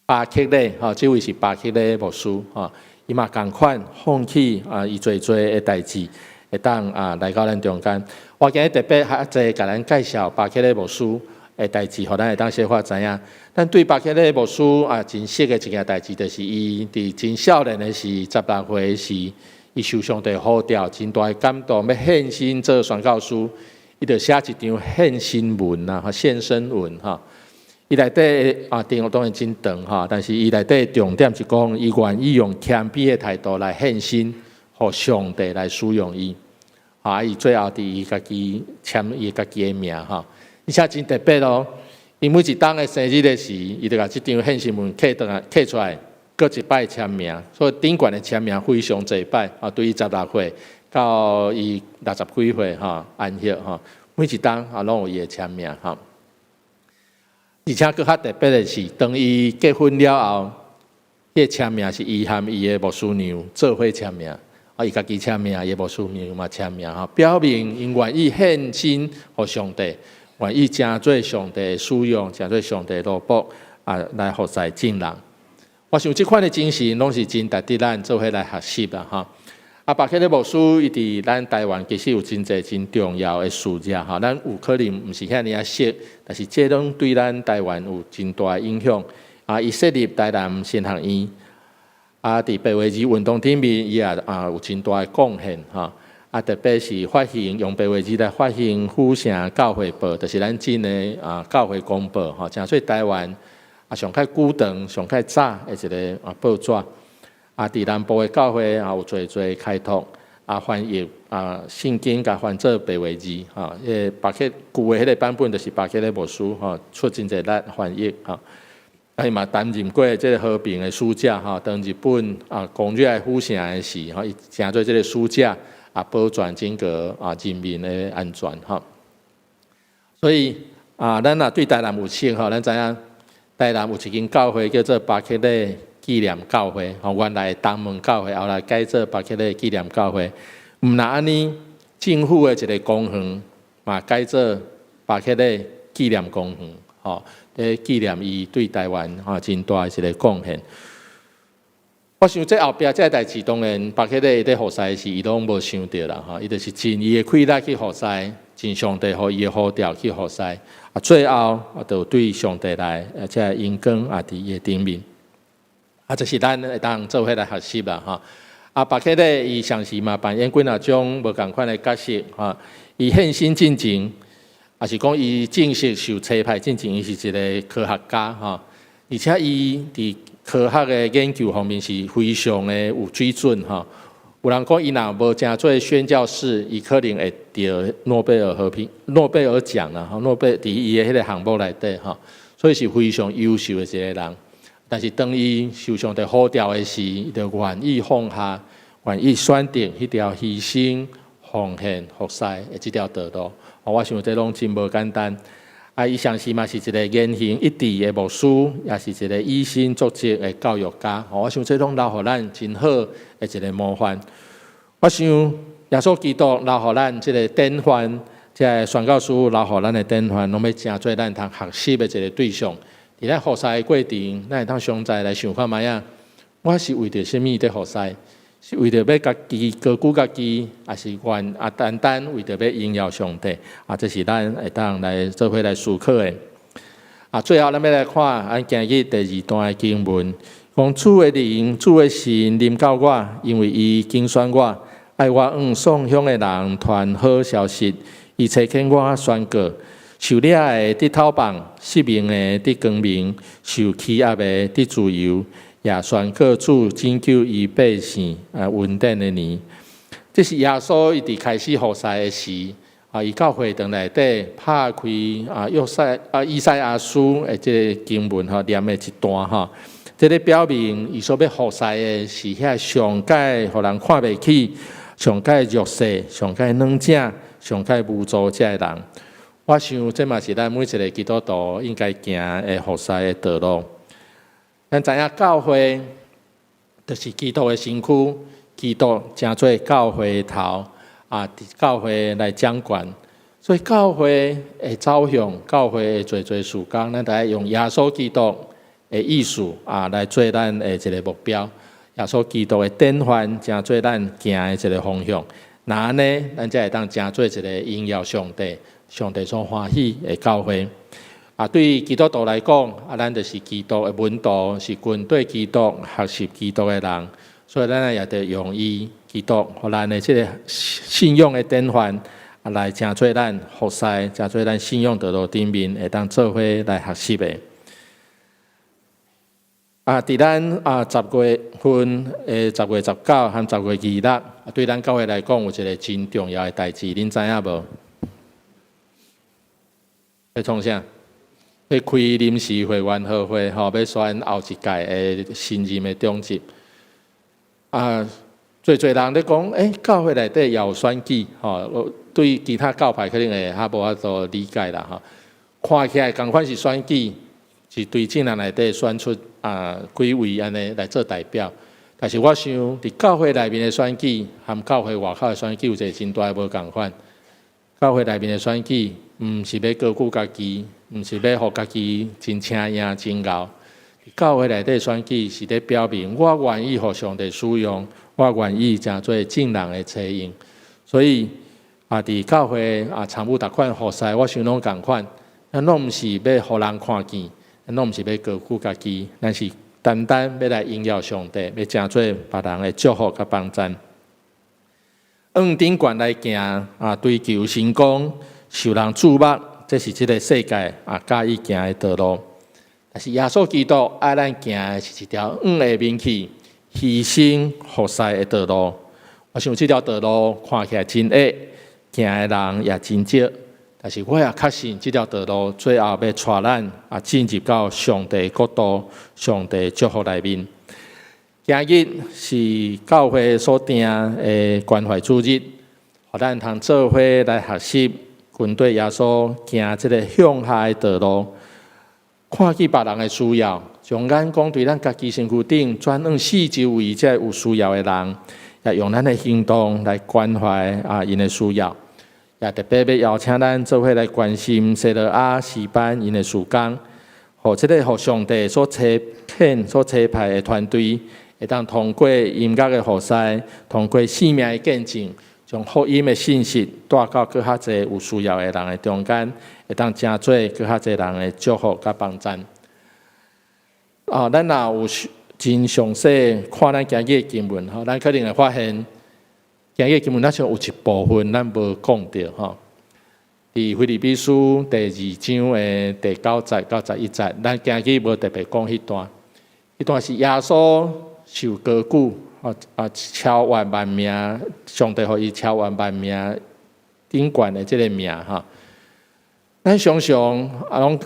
巴克禮吼，這位是巴克禮牧師吼，伊嘛仝款放棄啊，伊濟濟的代誌，會當啊來到咱中間。我今日特別較濟共咱介紹巴克禮牧師的代誌，予咱會當小可知影。咱對巴克禮牧師啊真熟的一件代誌，就是伊佇真少年的時，16歲時，伊受上帝呼召，真大的感動，欲獻身做宣教師，伊就寫一張獻身文啊，獻身文吼。伊內底啊，內容當然真長吼，但是伊內底重點是講，伊願意用謙卑的態度來獻身，予上帝來使用伊。啊，伊最後佇伊家己簽伊家己的名吼，而且真特別哦。伊每一冬的生日的時，伊就共這張獻身文刻轉來，刻出來，閣一擺簽名。所以頂懸的簽名非常濟擺啊，對伊16歲到伊六十幾歲吼安息吼，每一冬啊攏有伊的簽名吼。而且閣較特別的是，當伊結婚了後，彼個簽名是伊和伊的牧師娘做伙簽名。啊，伊家己簽名，伊的牧師娘嘛簽名吼，表明𪜶願意獻身予上帝，願意成做上帝的使用，成做上帝的奴僕啊，來服侍眾人。我想這款的精神，攏是真值得咱做伙來學習啦，吼。啊，巴克禮牧師伊佇咱台灣其實有真濟真重要的事業吼，咱有可能毋是遐爾仔熟，但是這攏對咱台灣有真大的影響。啊，伊設立台南神學院，啊，佇白話字運動頂面，伊也啊有真大的貢獻吼。啊，特別是發行用白話字來發行府城教會報，就是咱這个啊教會公報吼，成做台灣啊上較久長、上較早的一个啊報紙。啊，佇南部的教會也有濟濟開拓啊，翻譯啊聖經共翻做白話字吼，彼个巴克舊的彼个版本就是巴克禮牧師吼出真濟力翻譯吼。啊，伊嘛擔任過這个和平的使者吼，當日本啊攻入來府城的時吼，伊成做這个使者啊，保全整個啊人民的安全吼。所以啊，咱若對台南有熟吼，咱知影台南有一間教會叫做巴克禮紀念教會，吼，原來東門教會，後來改做巴克禮紀念教會。毋但按呢，政府的一个公園嘛改做巴克禮紀念公園，吼，咧紀念伊對台灣吼真大的一个貢獻。我想這後壁這个代誌，當然巴克禮伊咧服侍時，伊攏無想著啦，吼，伊就是盡伊的氣力去服侍，盡上帝予伊的呼召去服侍。啊，最後啊，就對上帝來，而且榮光也佇伊的頂面。啊，這是咱會當做伙來學習啦，吼。啊，巴克禮伊同時嘛扮演幾若種無仝款的角色，吼。伊獻身進前，也是講伊正式受差派進前，伊是一个科學家，吼。而且伊佇科學的研究方面是非常的有水準，吼。有人講伊若無成做宣教士，伊可能會得諾貝爾和平諾貝爾獎啦，吼。諾貝佇伊的彼个項目內底，吼，所以是非常優秀的一个人。但是當伊受上帝呼召的時，伊就願意放下，願意選擇彼條犧牲、奉獻、服侍的這條道路。我想這攏真無簡單。啊，伊同時嘛是一个言行一致的牧師，也是一个以身作則的教育家。我想這攏留予咱真好的一个模範。我想耶穌基督留予咱這个典範，這个宣教書留予咱的典範，攏欲成做咱通學習的一个對象。佇咱服侍的過程，咱會當常在來想看覓仔，我是為著啥物佇服侍？是為著欲家己高舉家己，抑是願啊單單為著欲榮耀上帝？啊，這是咱會當來做伙來思考的。啊，最後咱欲來看，咱今日第二段的經文，講主的靈、主的神臨到我，因為伊揀選我，愛我向喪鄉的人傳好消息，伊差遣我宣告。受掠的得透放，失明的得光明，受欺壓的得自由，也宣告主拯救伊百姓啊恩典的年。這是耶穌伊佇開始服侍的時，啊，伊到會堂內底拍開啊約賽啊以賽亞書的這个經文吼，念的一段吼，這个表明伊所欲服侍的是遐上蓋予人看袂起、上蓋弱勢、上蓋軟者、上蓋無助這个人。我想這嘛是咱每一个基督徒應該行的服侍的道路。咱知影教會就是基督的身軀，基督成做教會的頭，啊，佇教會來掌權。所以教會的走向，教會的濟濟事工，咱著愛用耶穌基督的意思啊來做咱的一个目標。耶穌基督的典範，成做咱行的一个方向。若按呢，咱才會當成做一个榮耀上帝、上帝所歡喜的教會。啊，對基督徒來講，啊，咱就是基督的門徒，是跟綴基督、學習基督的人。所以咱也得用伊基督予咱的這个信仰的典範，啊，來成做咱服侍、成做咱信仰道路頂面會當做伙來學習的。啊，佇咱啊10月份的10月19和10月26，啊，對咱教會來講有一个真重要的代誌，恁知影無？欲創啥？欲開臨時會員合會，吼，欲選後一屆的新任的長執。啊，濟濟人咧講，欸，教會內底也有選舉，吼，對其他教派可能會較無法度理解啦，吼。看起來仝款是選舉，是對眾人內底選出啊幾位按呢來做代表。但是我想，佇教會內面的選舉，和教會外口的選舉有一个真大的無仝款。教會內面的選舉，毋是欲高舉家己，毋是欲予家己真請贏真𠢕。教會內底選舉是咧表明，我願意予上帝使用，我願意成做眾人的差用。所以啊，佇教會啊參與逐款服侍，我想攏仝款，咱攏毋是欲予人看見，咱攏毋是欲高舉家己，咱是單單欲來榮耀上帝，欲成做別人的祝福佮幫贊。往頂懸來行啊，追求成功，受人矚目，這是這个世界啊佮意行的道路。但是耶穌基督愛咱行的是一條往下面去犧牲服侍的道路。我想這條道路看起來真狹，行的人也真少。但是我也確信這條道路最後欲帶咱啊進入到上帝國度、上帝祝福內面。今日是教會所定的關懷主日，予咱通做伙來學習，跟綴耶穌行這个向下的道路，看見別人的需要，將眼光對咱家己身軀頂轉向四周圍這有需要的人，也用咱的行動來關懷啊𪜶的需要，也特別欲邀請咱做伙來關心西羅亞詩班𪜶的事工，予這个予上帝所差遣、所差派的團隊，會當通過音樂的服侍，通過生命的見證，將福音的信息帶到閣較濟有需要的人的中間，會當成做閣較濟人的祝福佮幫贊。啊，咱若有真詳細看咱今日的經文吼，咱可能會發現今日的經文，咱像有一部分咱無講著吼。佇腓立比書第二章的第九節到十一節，咱今日無特別講彼段。彼段是耶穌受高舉，啊，超越萬名，上帝予伊超越萬名頂懸的這个名吼。咱常常啊，攏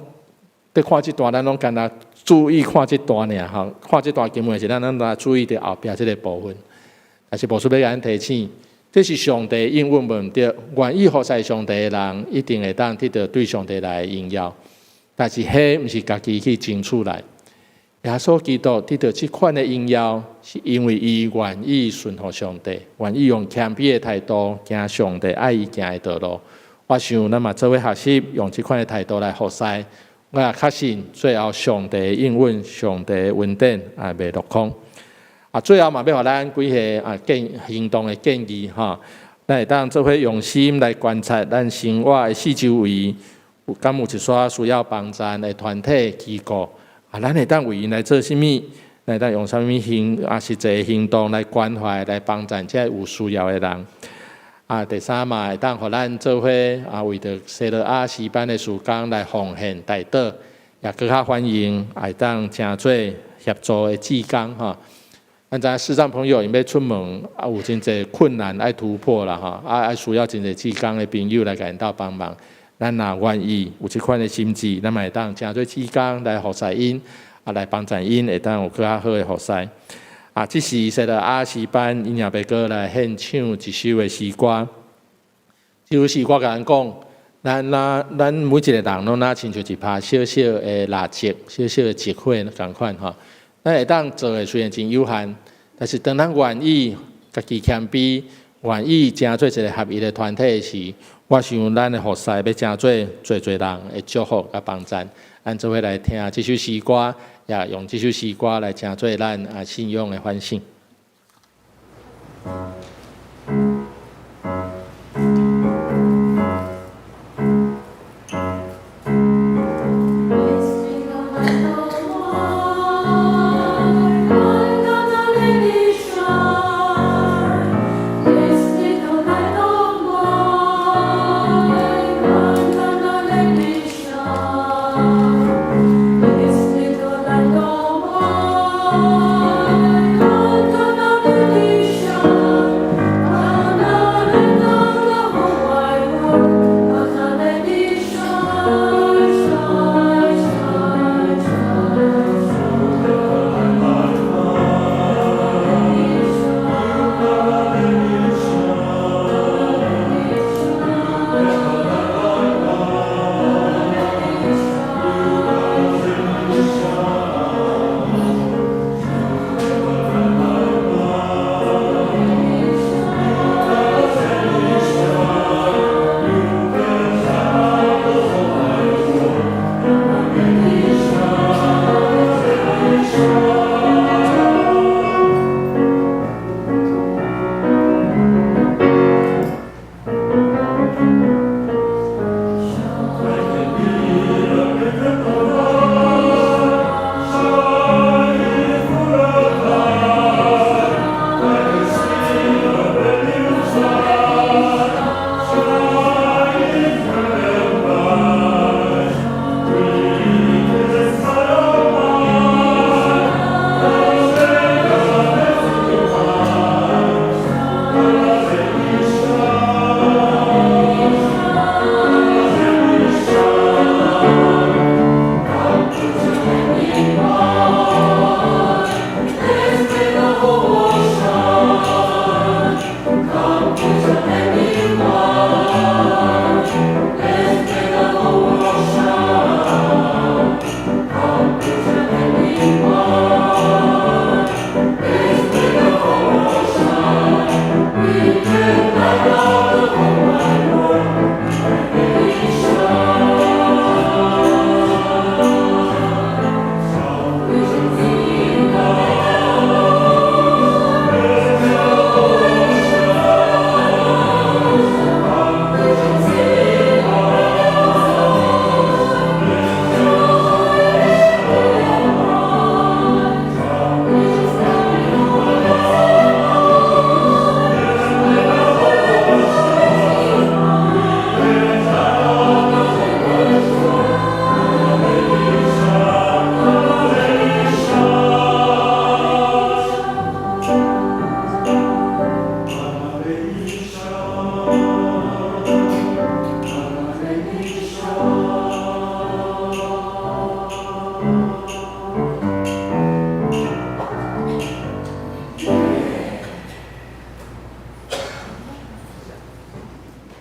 佇看這段，咱攏干焦注意看這段爾吼。看這段經文時，咱攏來注意著後壁這个部分。但是牧師欲共咱提醒，這是上帝應允無毋對，願意服侍上帝的人，一定會當得著對上帝來的榮耀。但是，彼毋是家己去爭取來。耶穌基督得著這款的榮耀，是因為伊願意順服上帝，願意用謙卑的態度行上帝愛伊行的道路。我想，咱嘛做伙學習用這款的態度來服侍，我也確信最後上帝應允，上帝恩典也袂落空。啊，最後嘛欲予咱幾个啊建行動的建議吼，咱會當做伙用心來觀察咱生活的四周圍，有敢有一寡需要幫贊的團體機構。啊，咱會當為𪜶來做啥物？咱會當用啥物行啊實際行動來關懷、來幫贊這有需要的人。啊，第三嘛，會當予咱做伙啊，為著西羅亞詩班的事工來奉獻代禱，也閣較歡迎會當成做協助的志工吼。咱知影視障朋友𪜶欲出門啊，有真濟困難愛突破啦吼，啊，愛需要真濟志工的朋友來共𪜶鬥幫忙。咱若願意有這款的心志，咱嘛會當成做志工來服侍𪜶，啊，來幫助𪜶，會當有閣較好的服侍。啊，這時西羅亞詩班，𪜶也欲閣來獻唱一首的詩歌。這首詩歌共咱講，咱若咱每一个人攏若親像一拍小小的蠟燭，小小的燭火仝款吼。咱會當做的雖然真有限，但是當咱願意家己謙卑，願意成做一个合一的團體時，我想咱的服侍欲成做濟濟人的祝福佮幫贊。咱做伙來聽這首詩歌，也用這首詩歌來成做咱啊信仰的反省。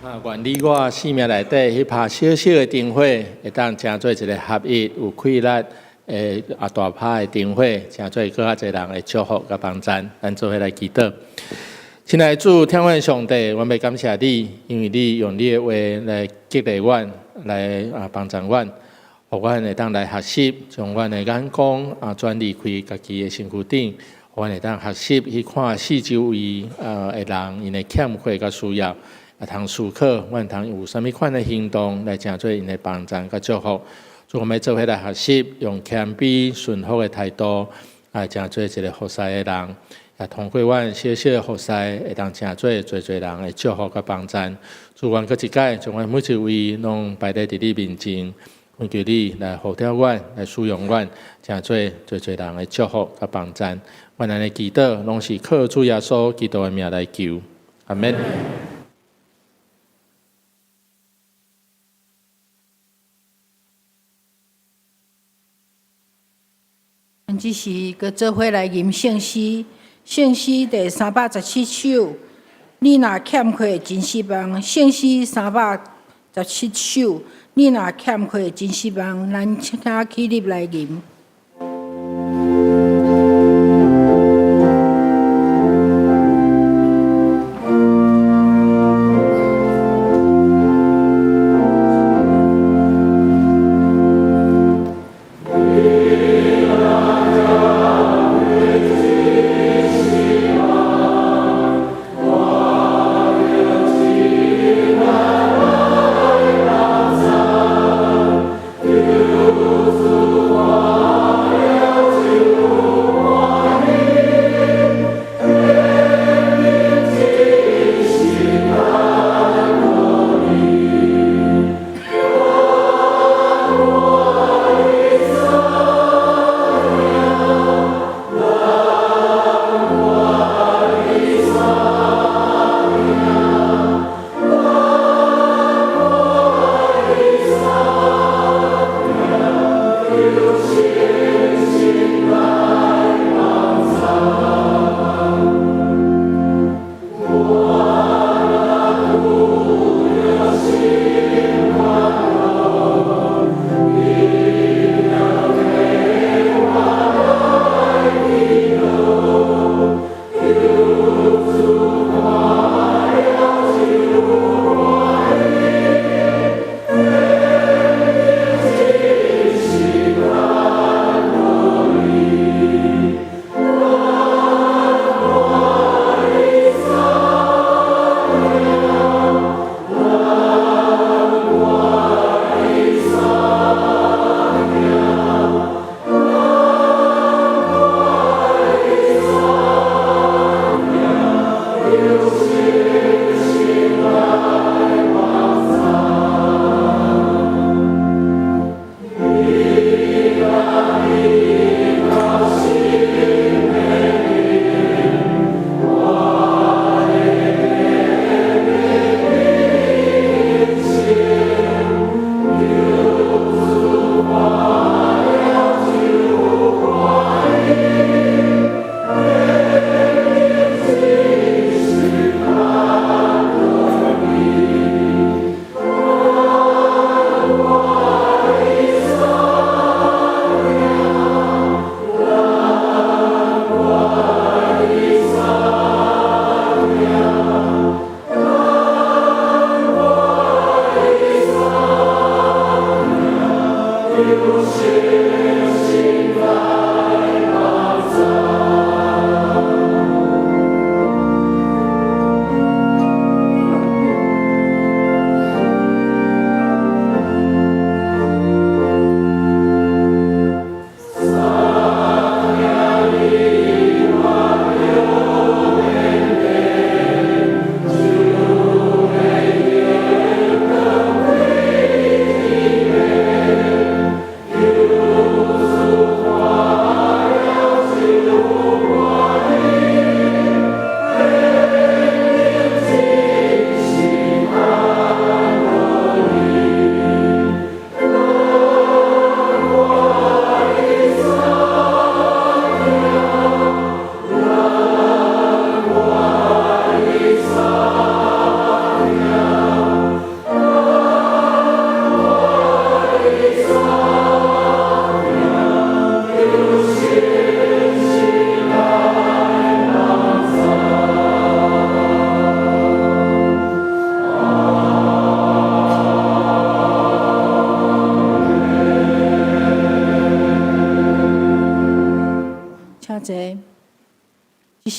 啊，願你我生命內底彼拍小小的燈火，會當成做一个合一、有氣力的大拍的燈火，成做閣較濟人的祝福佮幫贊。咱做伙來祈禱。親愛的主，疼阮上帝，阮欲感謝你，因為你用你的話來激勵阮，來幫助阮，予阮會當來學習，將阮的眼光轉離開家己的身軀頂，予阮會當學習去看四周圍的人，𪜶的欠缺佮需要。通思考，阮通有啥物款的行動來成做𪜶的幫贊佮祝福。主，阮欲做伙來學習，用謙卑順服的態度，來成做一个服侍的人。也通過阮小小的服侍，會當成做濟濟人的祝福佮幫贊。主，阮閣一擺，將阮每一位攏擺佇你面前，懇求你來呼召阮，來使用阮，成做濟濟人的祝福佮幫贊。阮按呢祈禱，攏是靠主耶穌基督的名來求。阿們。阮這時閣做伙來吟聖詩，聖詩第317首。你若欠缺真失望，聖詩317首。你若欠缺真失望，咱請起立來吟。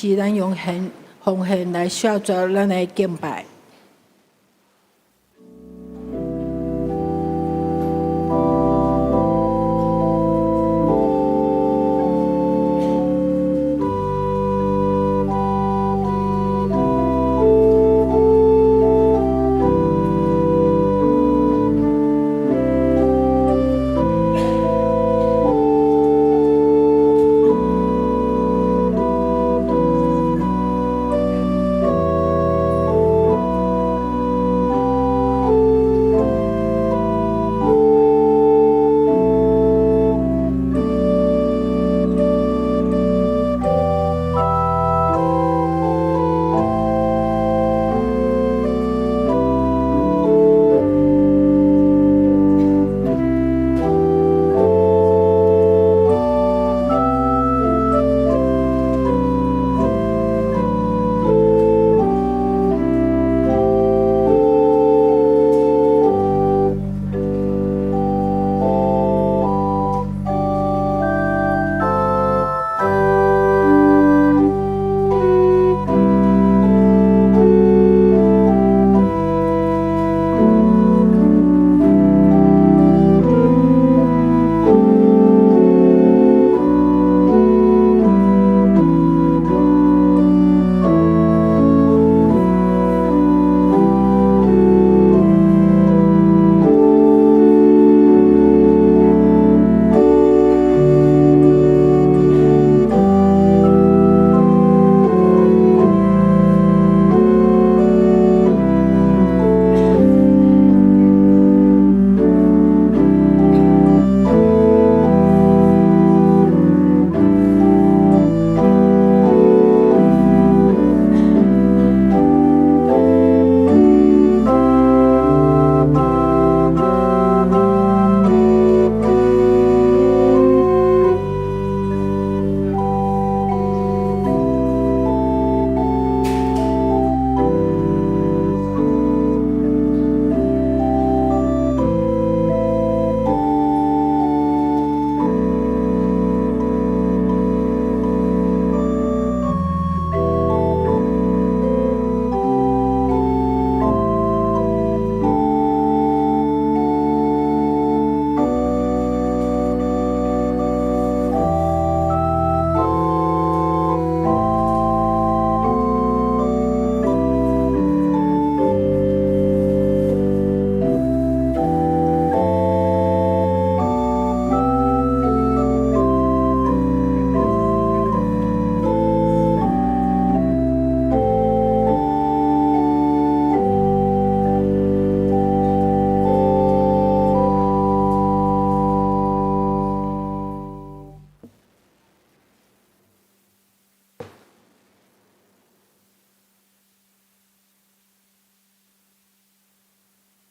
時咱用獻奉獻來謝絕咱的敬拜。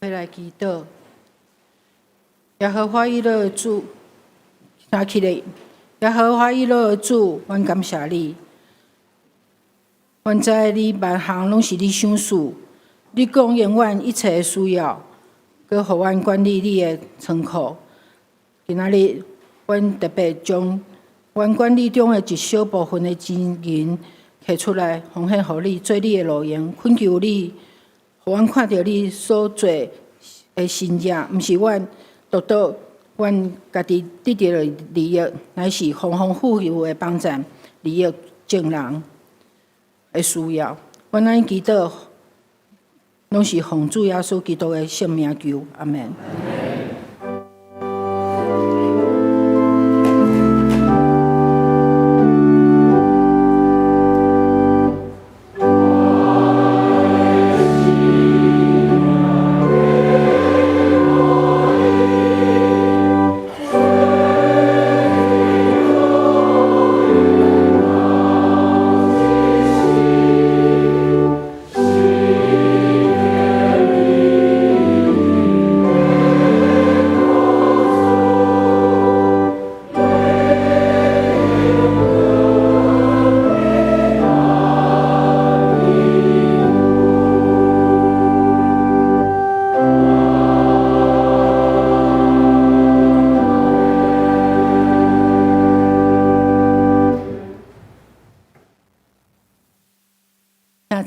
來祈禱，耶和華以勒的主，拿起來，耶和華以勒的主，阮感謝你。阮知你萬項攏是你賞賜，你供應阮一切的需要，閣予阮管理你的倉庫。今仔日，阮特別將阮管理中的一小部分的金銀提出來，奉獻予你，做你的路用，懇求你，予阮看著你所做的神蹟，毋是阮得到阮家己得著的利益，乃是豐豐富富的幫贊利益眾人的需要。阮按呢祈禱，攏是奉主耶穌基督的聖名求，阿們。 Amen.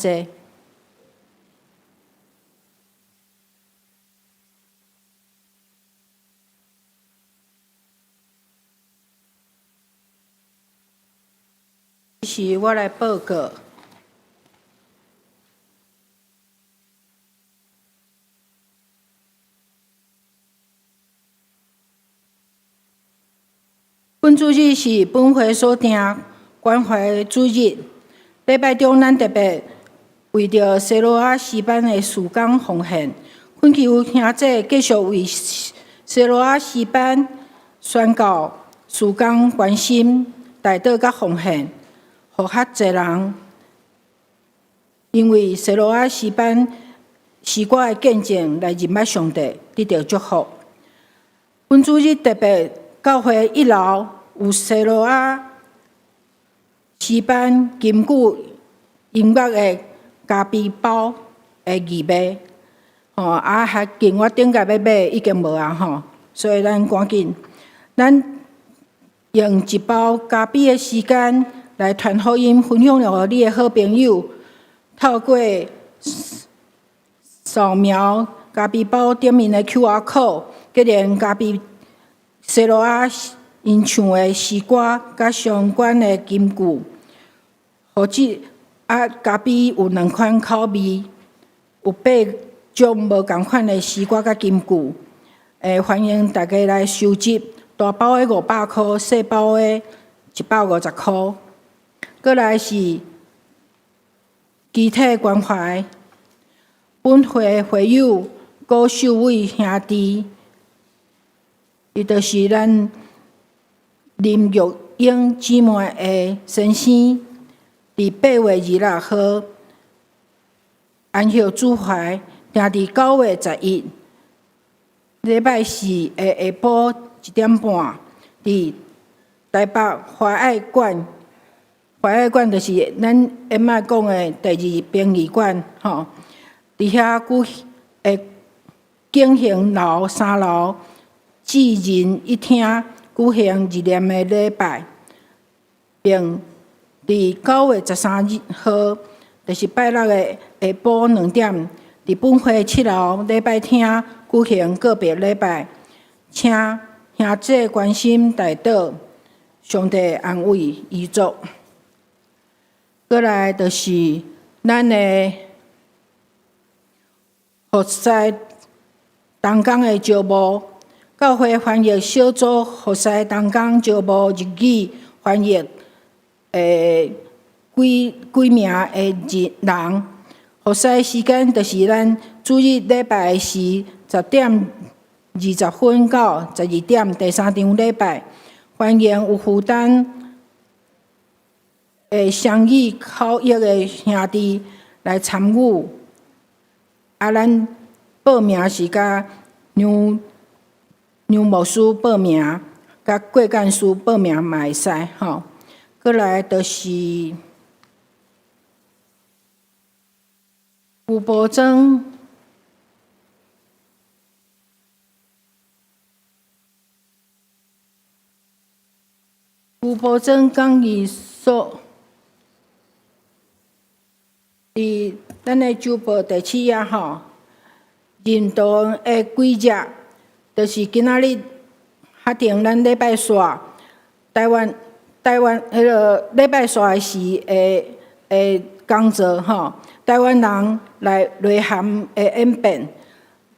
坐。是我來報告。本主日是本會所定關懷主日。禮拜中，咱特別為著西羅亞詩班的事工奉獻，懇求兄弟繼續為西羅亞詩班宣教事工關心、代禱佮奉獻，予較濟人因為西羅亞詩班詩歌的見證來認捌上帝，得著祝福。本主日特別教會一樓有西羅亞詩班金句音樂的咖啡包的義賣，吼啊！還近我頂屆欲買已經無啊吼，所以咱趕緊，咱用一包咖啡的時間來傳福音，分享予你的好朋友。透過掃描咖啡包頂面的 QR code，結連咖啡西羅亞𪜶唱的詩歌佮相關的金句，或者啊，咖啡有兩款口味，有八種無仝款的詩歌佮金句，歡迎大家來收集。大包的500箍，細包的150箍。閣來是肢體關懷，本會會友郭秀偉兄弟，伊就是咱林玉英姊妹的先生，佇8月26號安息主懷，定佇9月11禮拜四的下晡1點半，佇台北華愛館。華愛館就是咱下擺講的第二殯儀館，吼。佇遐舉會景行樓三樓智仁一廳舉行日念的禮拜，並佇9月13號，就是拜六的下晡2點，佇本會七樓禮拜廳舉行告別禮拜，請兄弟關心代禱，上帝安慰遺族。閣來就是咱的服侍同工的招募，教會翻譯小組服侍同工招募日語翻譯的幾幾名的人，服侍時間就是咱主日禮拜時10點20分到12點，第三場禮拜，歡迎有負擔的雙語口譯的兄弟來參與。啊，咱報名是佮梁梁牧師報名，佮郭幹事報名嘛會使吼。閣來就是吳伯莊。吳伯莊講義所。佇咱的週報第七頁吼，認道的規則，就是今仔日敲定咱禮拜四台灣台灣彼个禮拜四的時的的講座吼，台灣人來內涵的演變，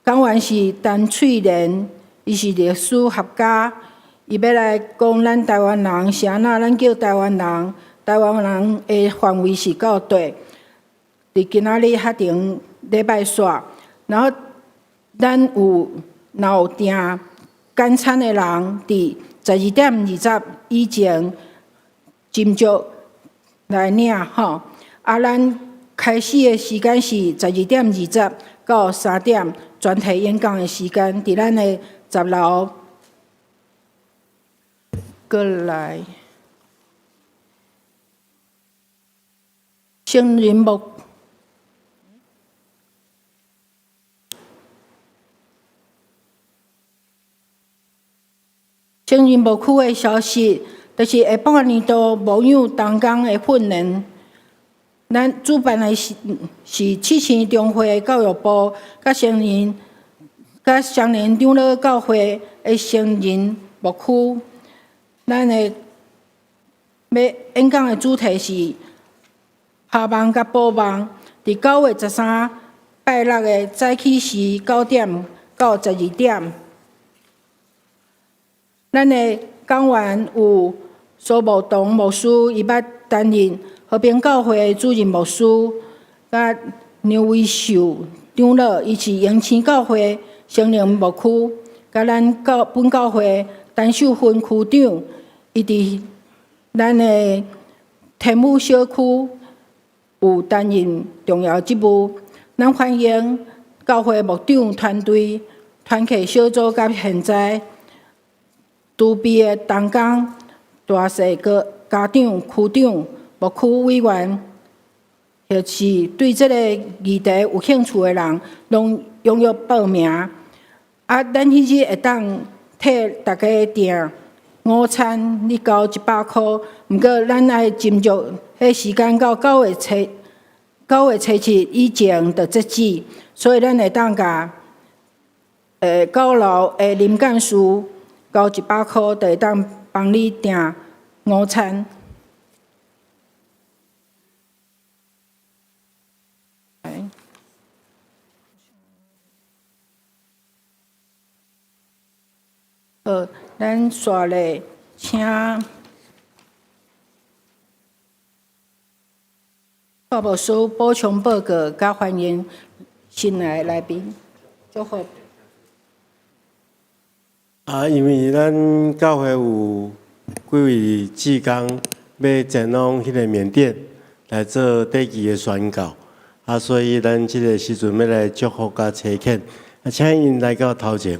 講員是陳翠蓮，伊是歷史學家，伊欲來講咱台灣人是按怎，咱叫台灣人，台灣人的範圍是到佗。佇今仔日敲定禮拜四，然後咱有若有訂簡餐的人，佇12點20以前斟酌來領吼。啊，咱開始的時間是12點20到3點，全體演講的時間，佇咱的十樓。閣來，聖人牧。聖人牧區的消息，就是下半年度牧養同工的訓練，咱主辦的是七星中會教育部，佮成人、佮雙連長老教會的成人牧區。咱的欲演講的主題是拋望佮補望。佇9月13拜六的早起時9點到12點。咱的講員有蘇慕堂牧師，伊捌擔任和平教會主任牧師，佮梁維秀長老，伊是榮星教會成人牧區，佮咱教本教會陳秀芬區長，伊佇咱的天母小區有擔任重要職務。咱歡迎教會牧長團隊、團契小組佮現在籌備的同工、大細個家長、區長、牧區委員，或是對這个議題有興趣的人，攏踴躍報名。啊，咱彼日會當替大家訂午餐，你交100箍。毋過咱愛斟酌彼時間到9月初7以前就截止，所以咱會當共九樓的林幹事交一百箍，就會當幫你訂午餐。好，咱紲咧請蔡牧師補充報告，佮歡迎新來的來賓，祝福。啊，因為咱教會有幾位志工欲前往彼个緬甸來做短期的宣教，啊，所以咱這个時陣欲來祝福佮差遣，啊，請𪜶來到頭前。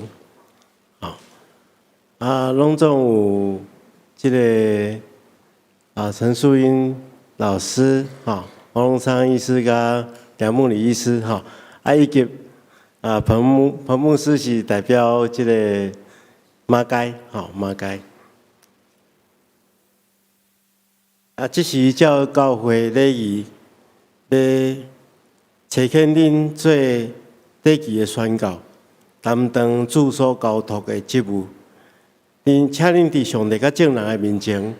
啊，攏總有這个啊陳淑英老師，吼，黃榮昌醫師佮梁木禮醫師，吼，啊以及啊彭牧師是代表這个馬偕，吼馬偕。啊，這是照教會禮儀，欲差遣恁做短期的宣教，擔當主所交託的職務。恁請恁佇上帝佮眾人的面前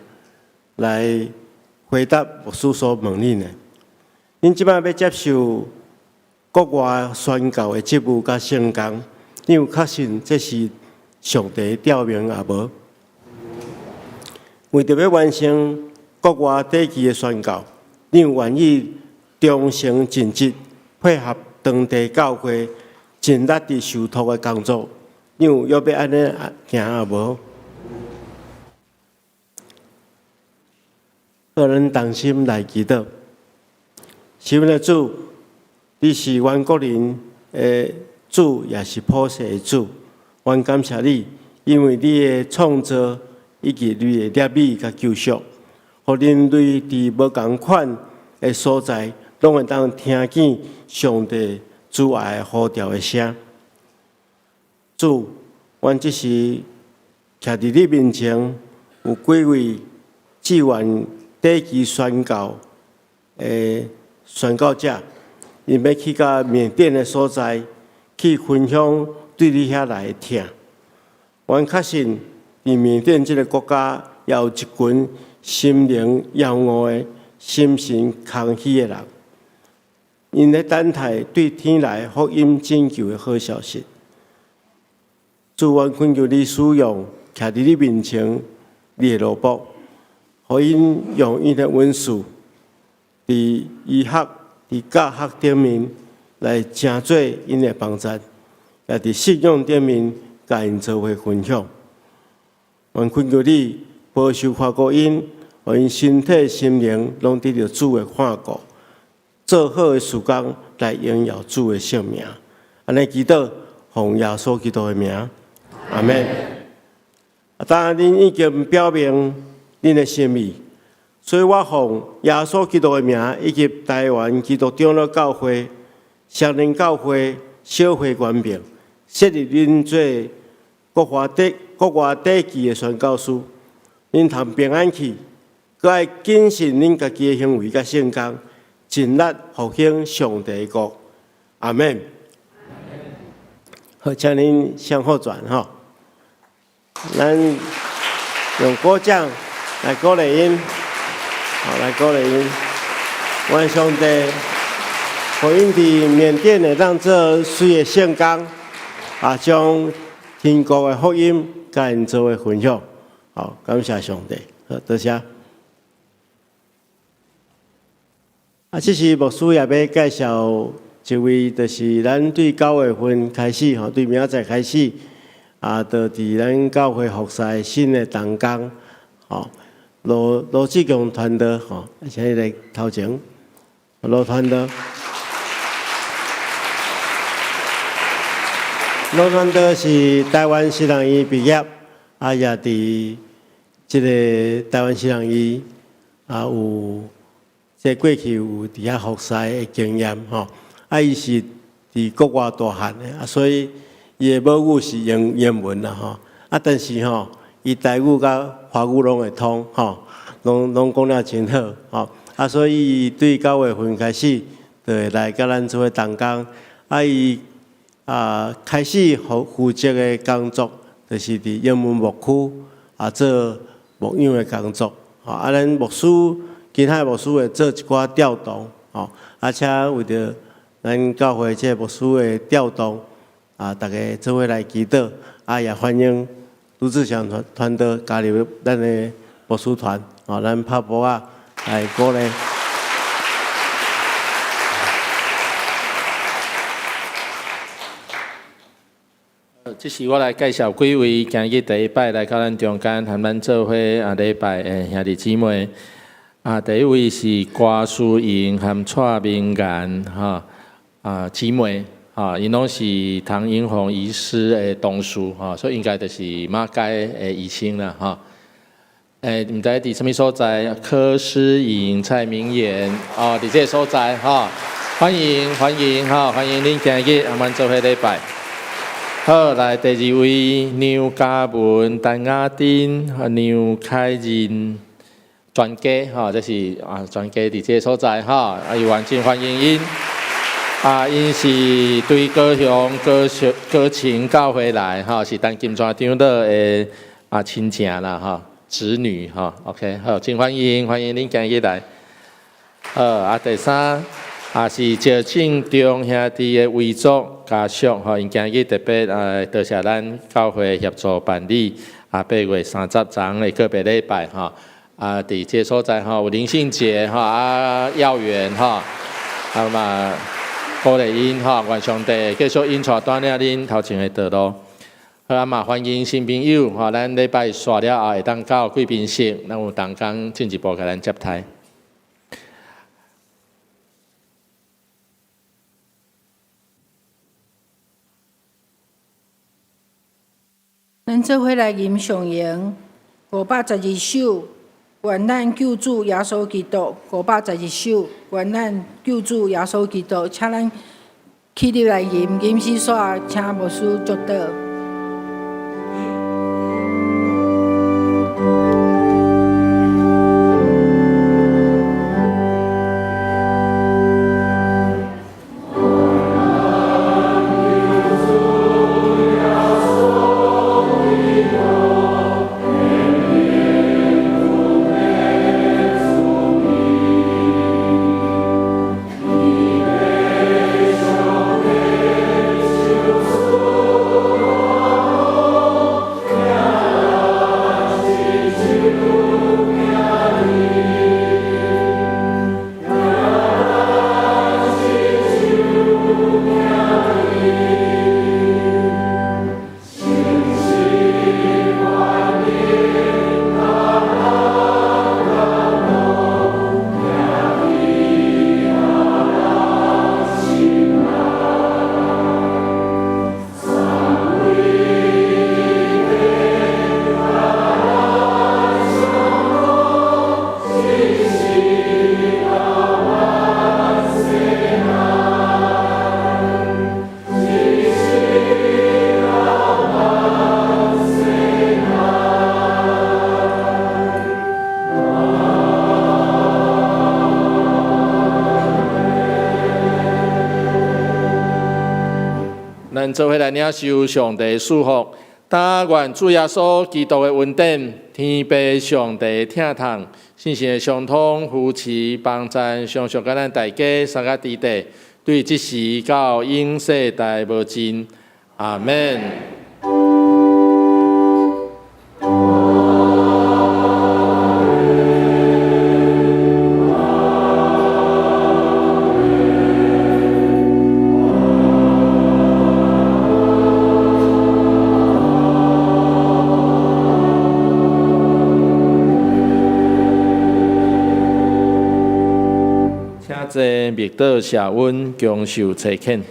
來回答牧師所問恁的。恁這擺欲接受國外宣教的職務佮聖工，恁有確信這是上帝召命抑無？為著欲完成國外短期的宣教，恁有願意忠誠盡職，配合當地教會盡力佇受託的工作？恁有欲欲按呢行抑無？各人同心來祈禱。慈悲的主，你是阮個人的主，也是普世的主。阮感謝你，因為你的創造以及你的憐憫佮救贖，予人類佇無仝款的所在，攏會當聽見上帝慈愛呼召的聲。主，阮這時徛佇你面前，有幾位志願短期宣教的宣教者，𪜶欲去到緬甸的所在，去分享對你遐來的疼。阮確信，佇緬甸這个國家，也有一群心靈枵餓的、心神空虛的人，𪜶咧等待對天來福音拯救的好消息。主，阮懇求你使用，徛佇你面前，你的奴僕，予𪜶用𪜶的恩賜，佇醫學、佇教學頂面來成做𪜶的幫贊，也佇信仰頂面共𪜶做伙分享。阮懇求你保守看顧𪜶，予𪜶身體、心靈攏得著主的看顧，做好的事工來榮耀主的聖名。按呢祈禱，奉耶穌基督的名，阿們。啊，當然恁已經表明恁的心意，所以我奉耶穌基督的名，以及台灣基督長老教會、雙連教會小會權柄，設立恁做國外短期的宣教師。恁通平安去，閣愛謹慎恁家己的行為佮聖工，盡力復興上帝國。阿們。好，請恁向後轉吼。咱用鼓掌來鼓勵𪜶，好，來鼓勵𪜶。願上帝，予𪜶佇緬甸會當做水的聖工，啊，將天國的福音共𪜶做伙分享。好，感謝上帝。好，多謝。啊，這時牧師也欲介紹一位，就是咱對9月份開始吼，對明仔載開始，啊，就佇咱教會服侍新的同工，吼，羅羅志強傳道吼，請伊來頭前，羅傳道。羅傳道是台灣神學院畢業，啊，也佇這个台灣神學院啊有。這過去有佇遐服侍的經驗吼，啊，伊是佇國外大漢的，啊，所以伊的母語是英英文啦吼，啊，但是吼，伊台語佮華語攏會通吼，攏攏講了真好吼，啊，所以伊對9月份開始就會來佮咱做伙同工，啊，伊啊開始負負責的工作，就是佇英文牧區啊做牧養的工作，吼，啊，咱牧師。其他牧師會做一寡調動，吼，啊，請為著咱教會這個牧師的調動，啊，大家做伙來祈禱，啊，也歡迎盧志祥傳傳道加入咱的牧師團，吼，咱拍鼓仔來鼓勵。這時我來介紹幾位今日第一擺來到咱中間，和咱做伙啊禮拜的兄弟姊妹。啊，第一位是郭淑瑩和蔡明蘭哈啊姊妹哈，𪜶攏是唐英宏醫師的同事哈，所以應該就是馬偕的醫生啦哈。欸，毋知佇啥物所在？柯詩穎、蔡明妍哦，佇這个所在哈，歡迎歡迎哈，歡迎恁今日和阮做伙禮拜。好，來第二位梁嘉文、陳雅珍、梁凱仁。專家吼，這是啊，專家佇這个所在吼，啊，伊完真歡迎𪜶。啊，𪜶是對高雄高雄高晴教會來吼，是陳金泉長老的啊親戚啦吼，侄女吼，OK，好，真歡迎，歡迎恁今日來。好，啊，第三啊是趙正中兄弟的遺族家屬吼，𪜶今日特別啊多謝咱教會協助辦理啊8月30昨的個別禮拜吼。啊，佇這个所在吼，有林信杰吼，啊，耀元吼，啊嘛，鼓勵𪜶吼，願上帝繼續引帶帶領恁頭前的道路。好啊嘛，歡迎新朋友吼，咱禮拜煞了後會當到貴賓室，咱有同工進一步共咱接待。咱做伙來吟上詠512首。願咱救主耶穌基督，512首。願咱救主耶穌基督，請咱起立來吟，吟詩煞，請牧師祝禱。咱做伙來領受上帝賜福，但願主耶穌基督的恩典、天父上帝疼痛、聖神的相通、扶持、幫贊，常常佮咱大家三個弟弟，對這時到永世代無盡。阿門。請坐，默禱謝恩，恭受差遣。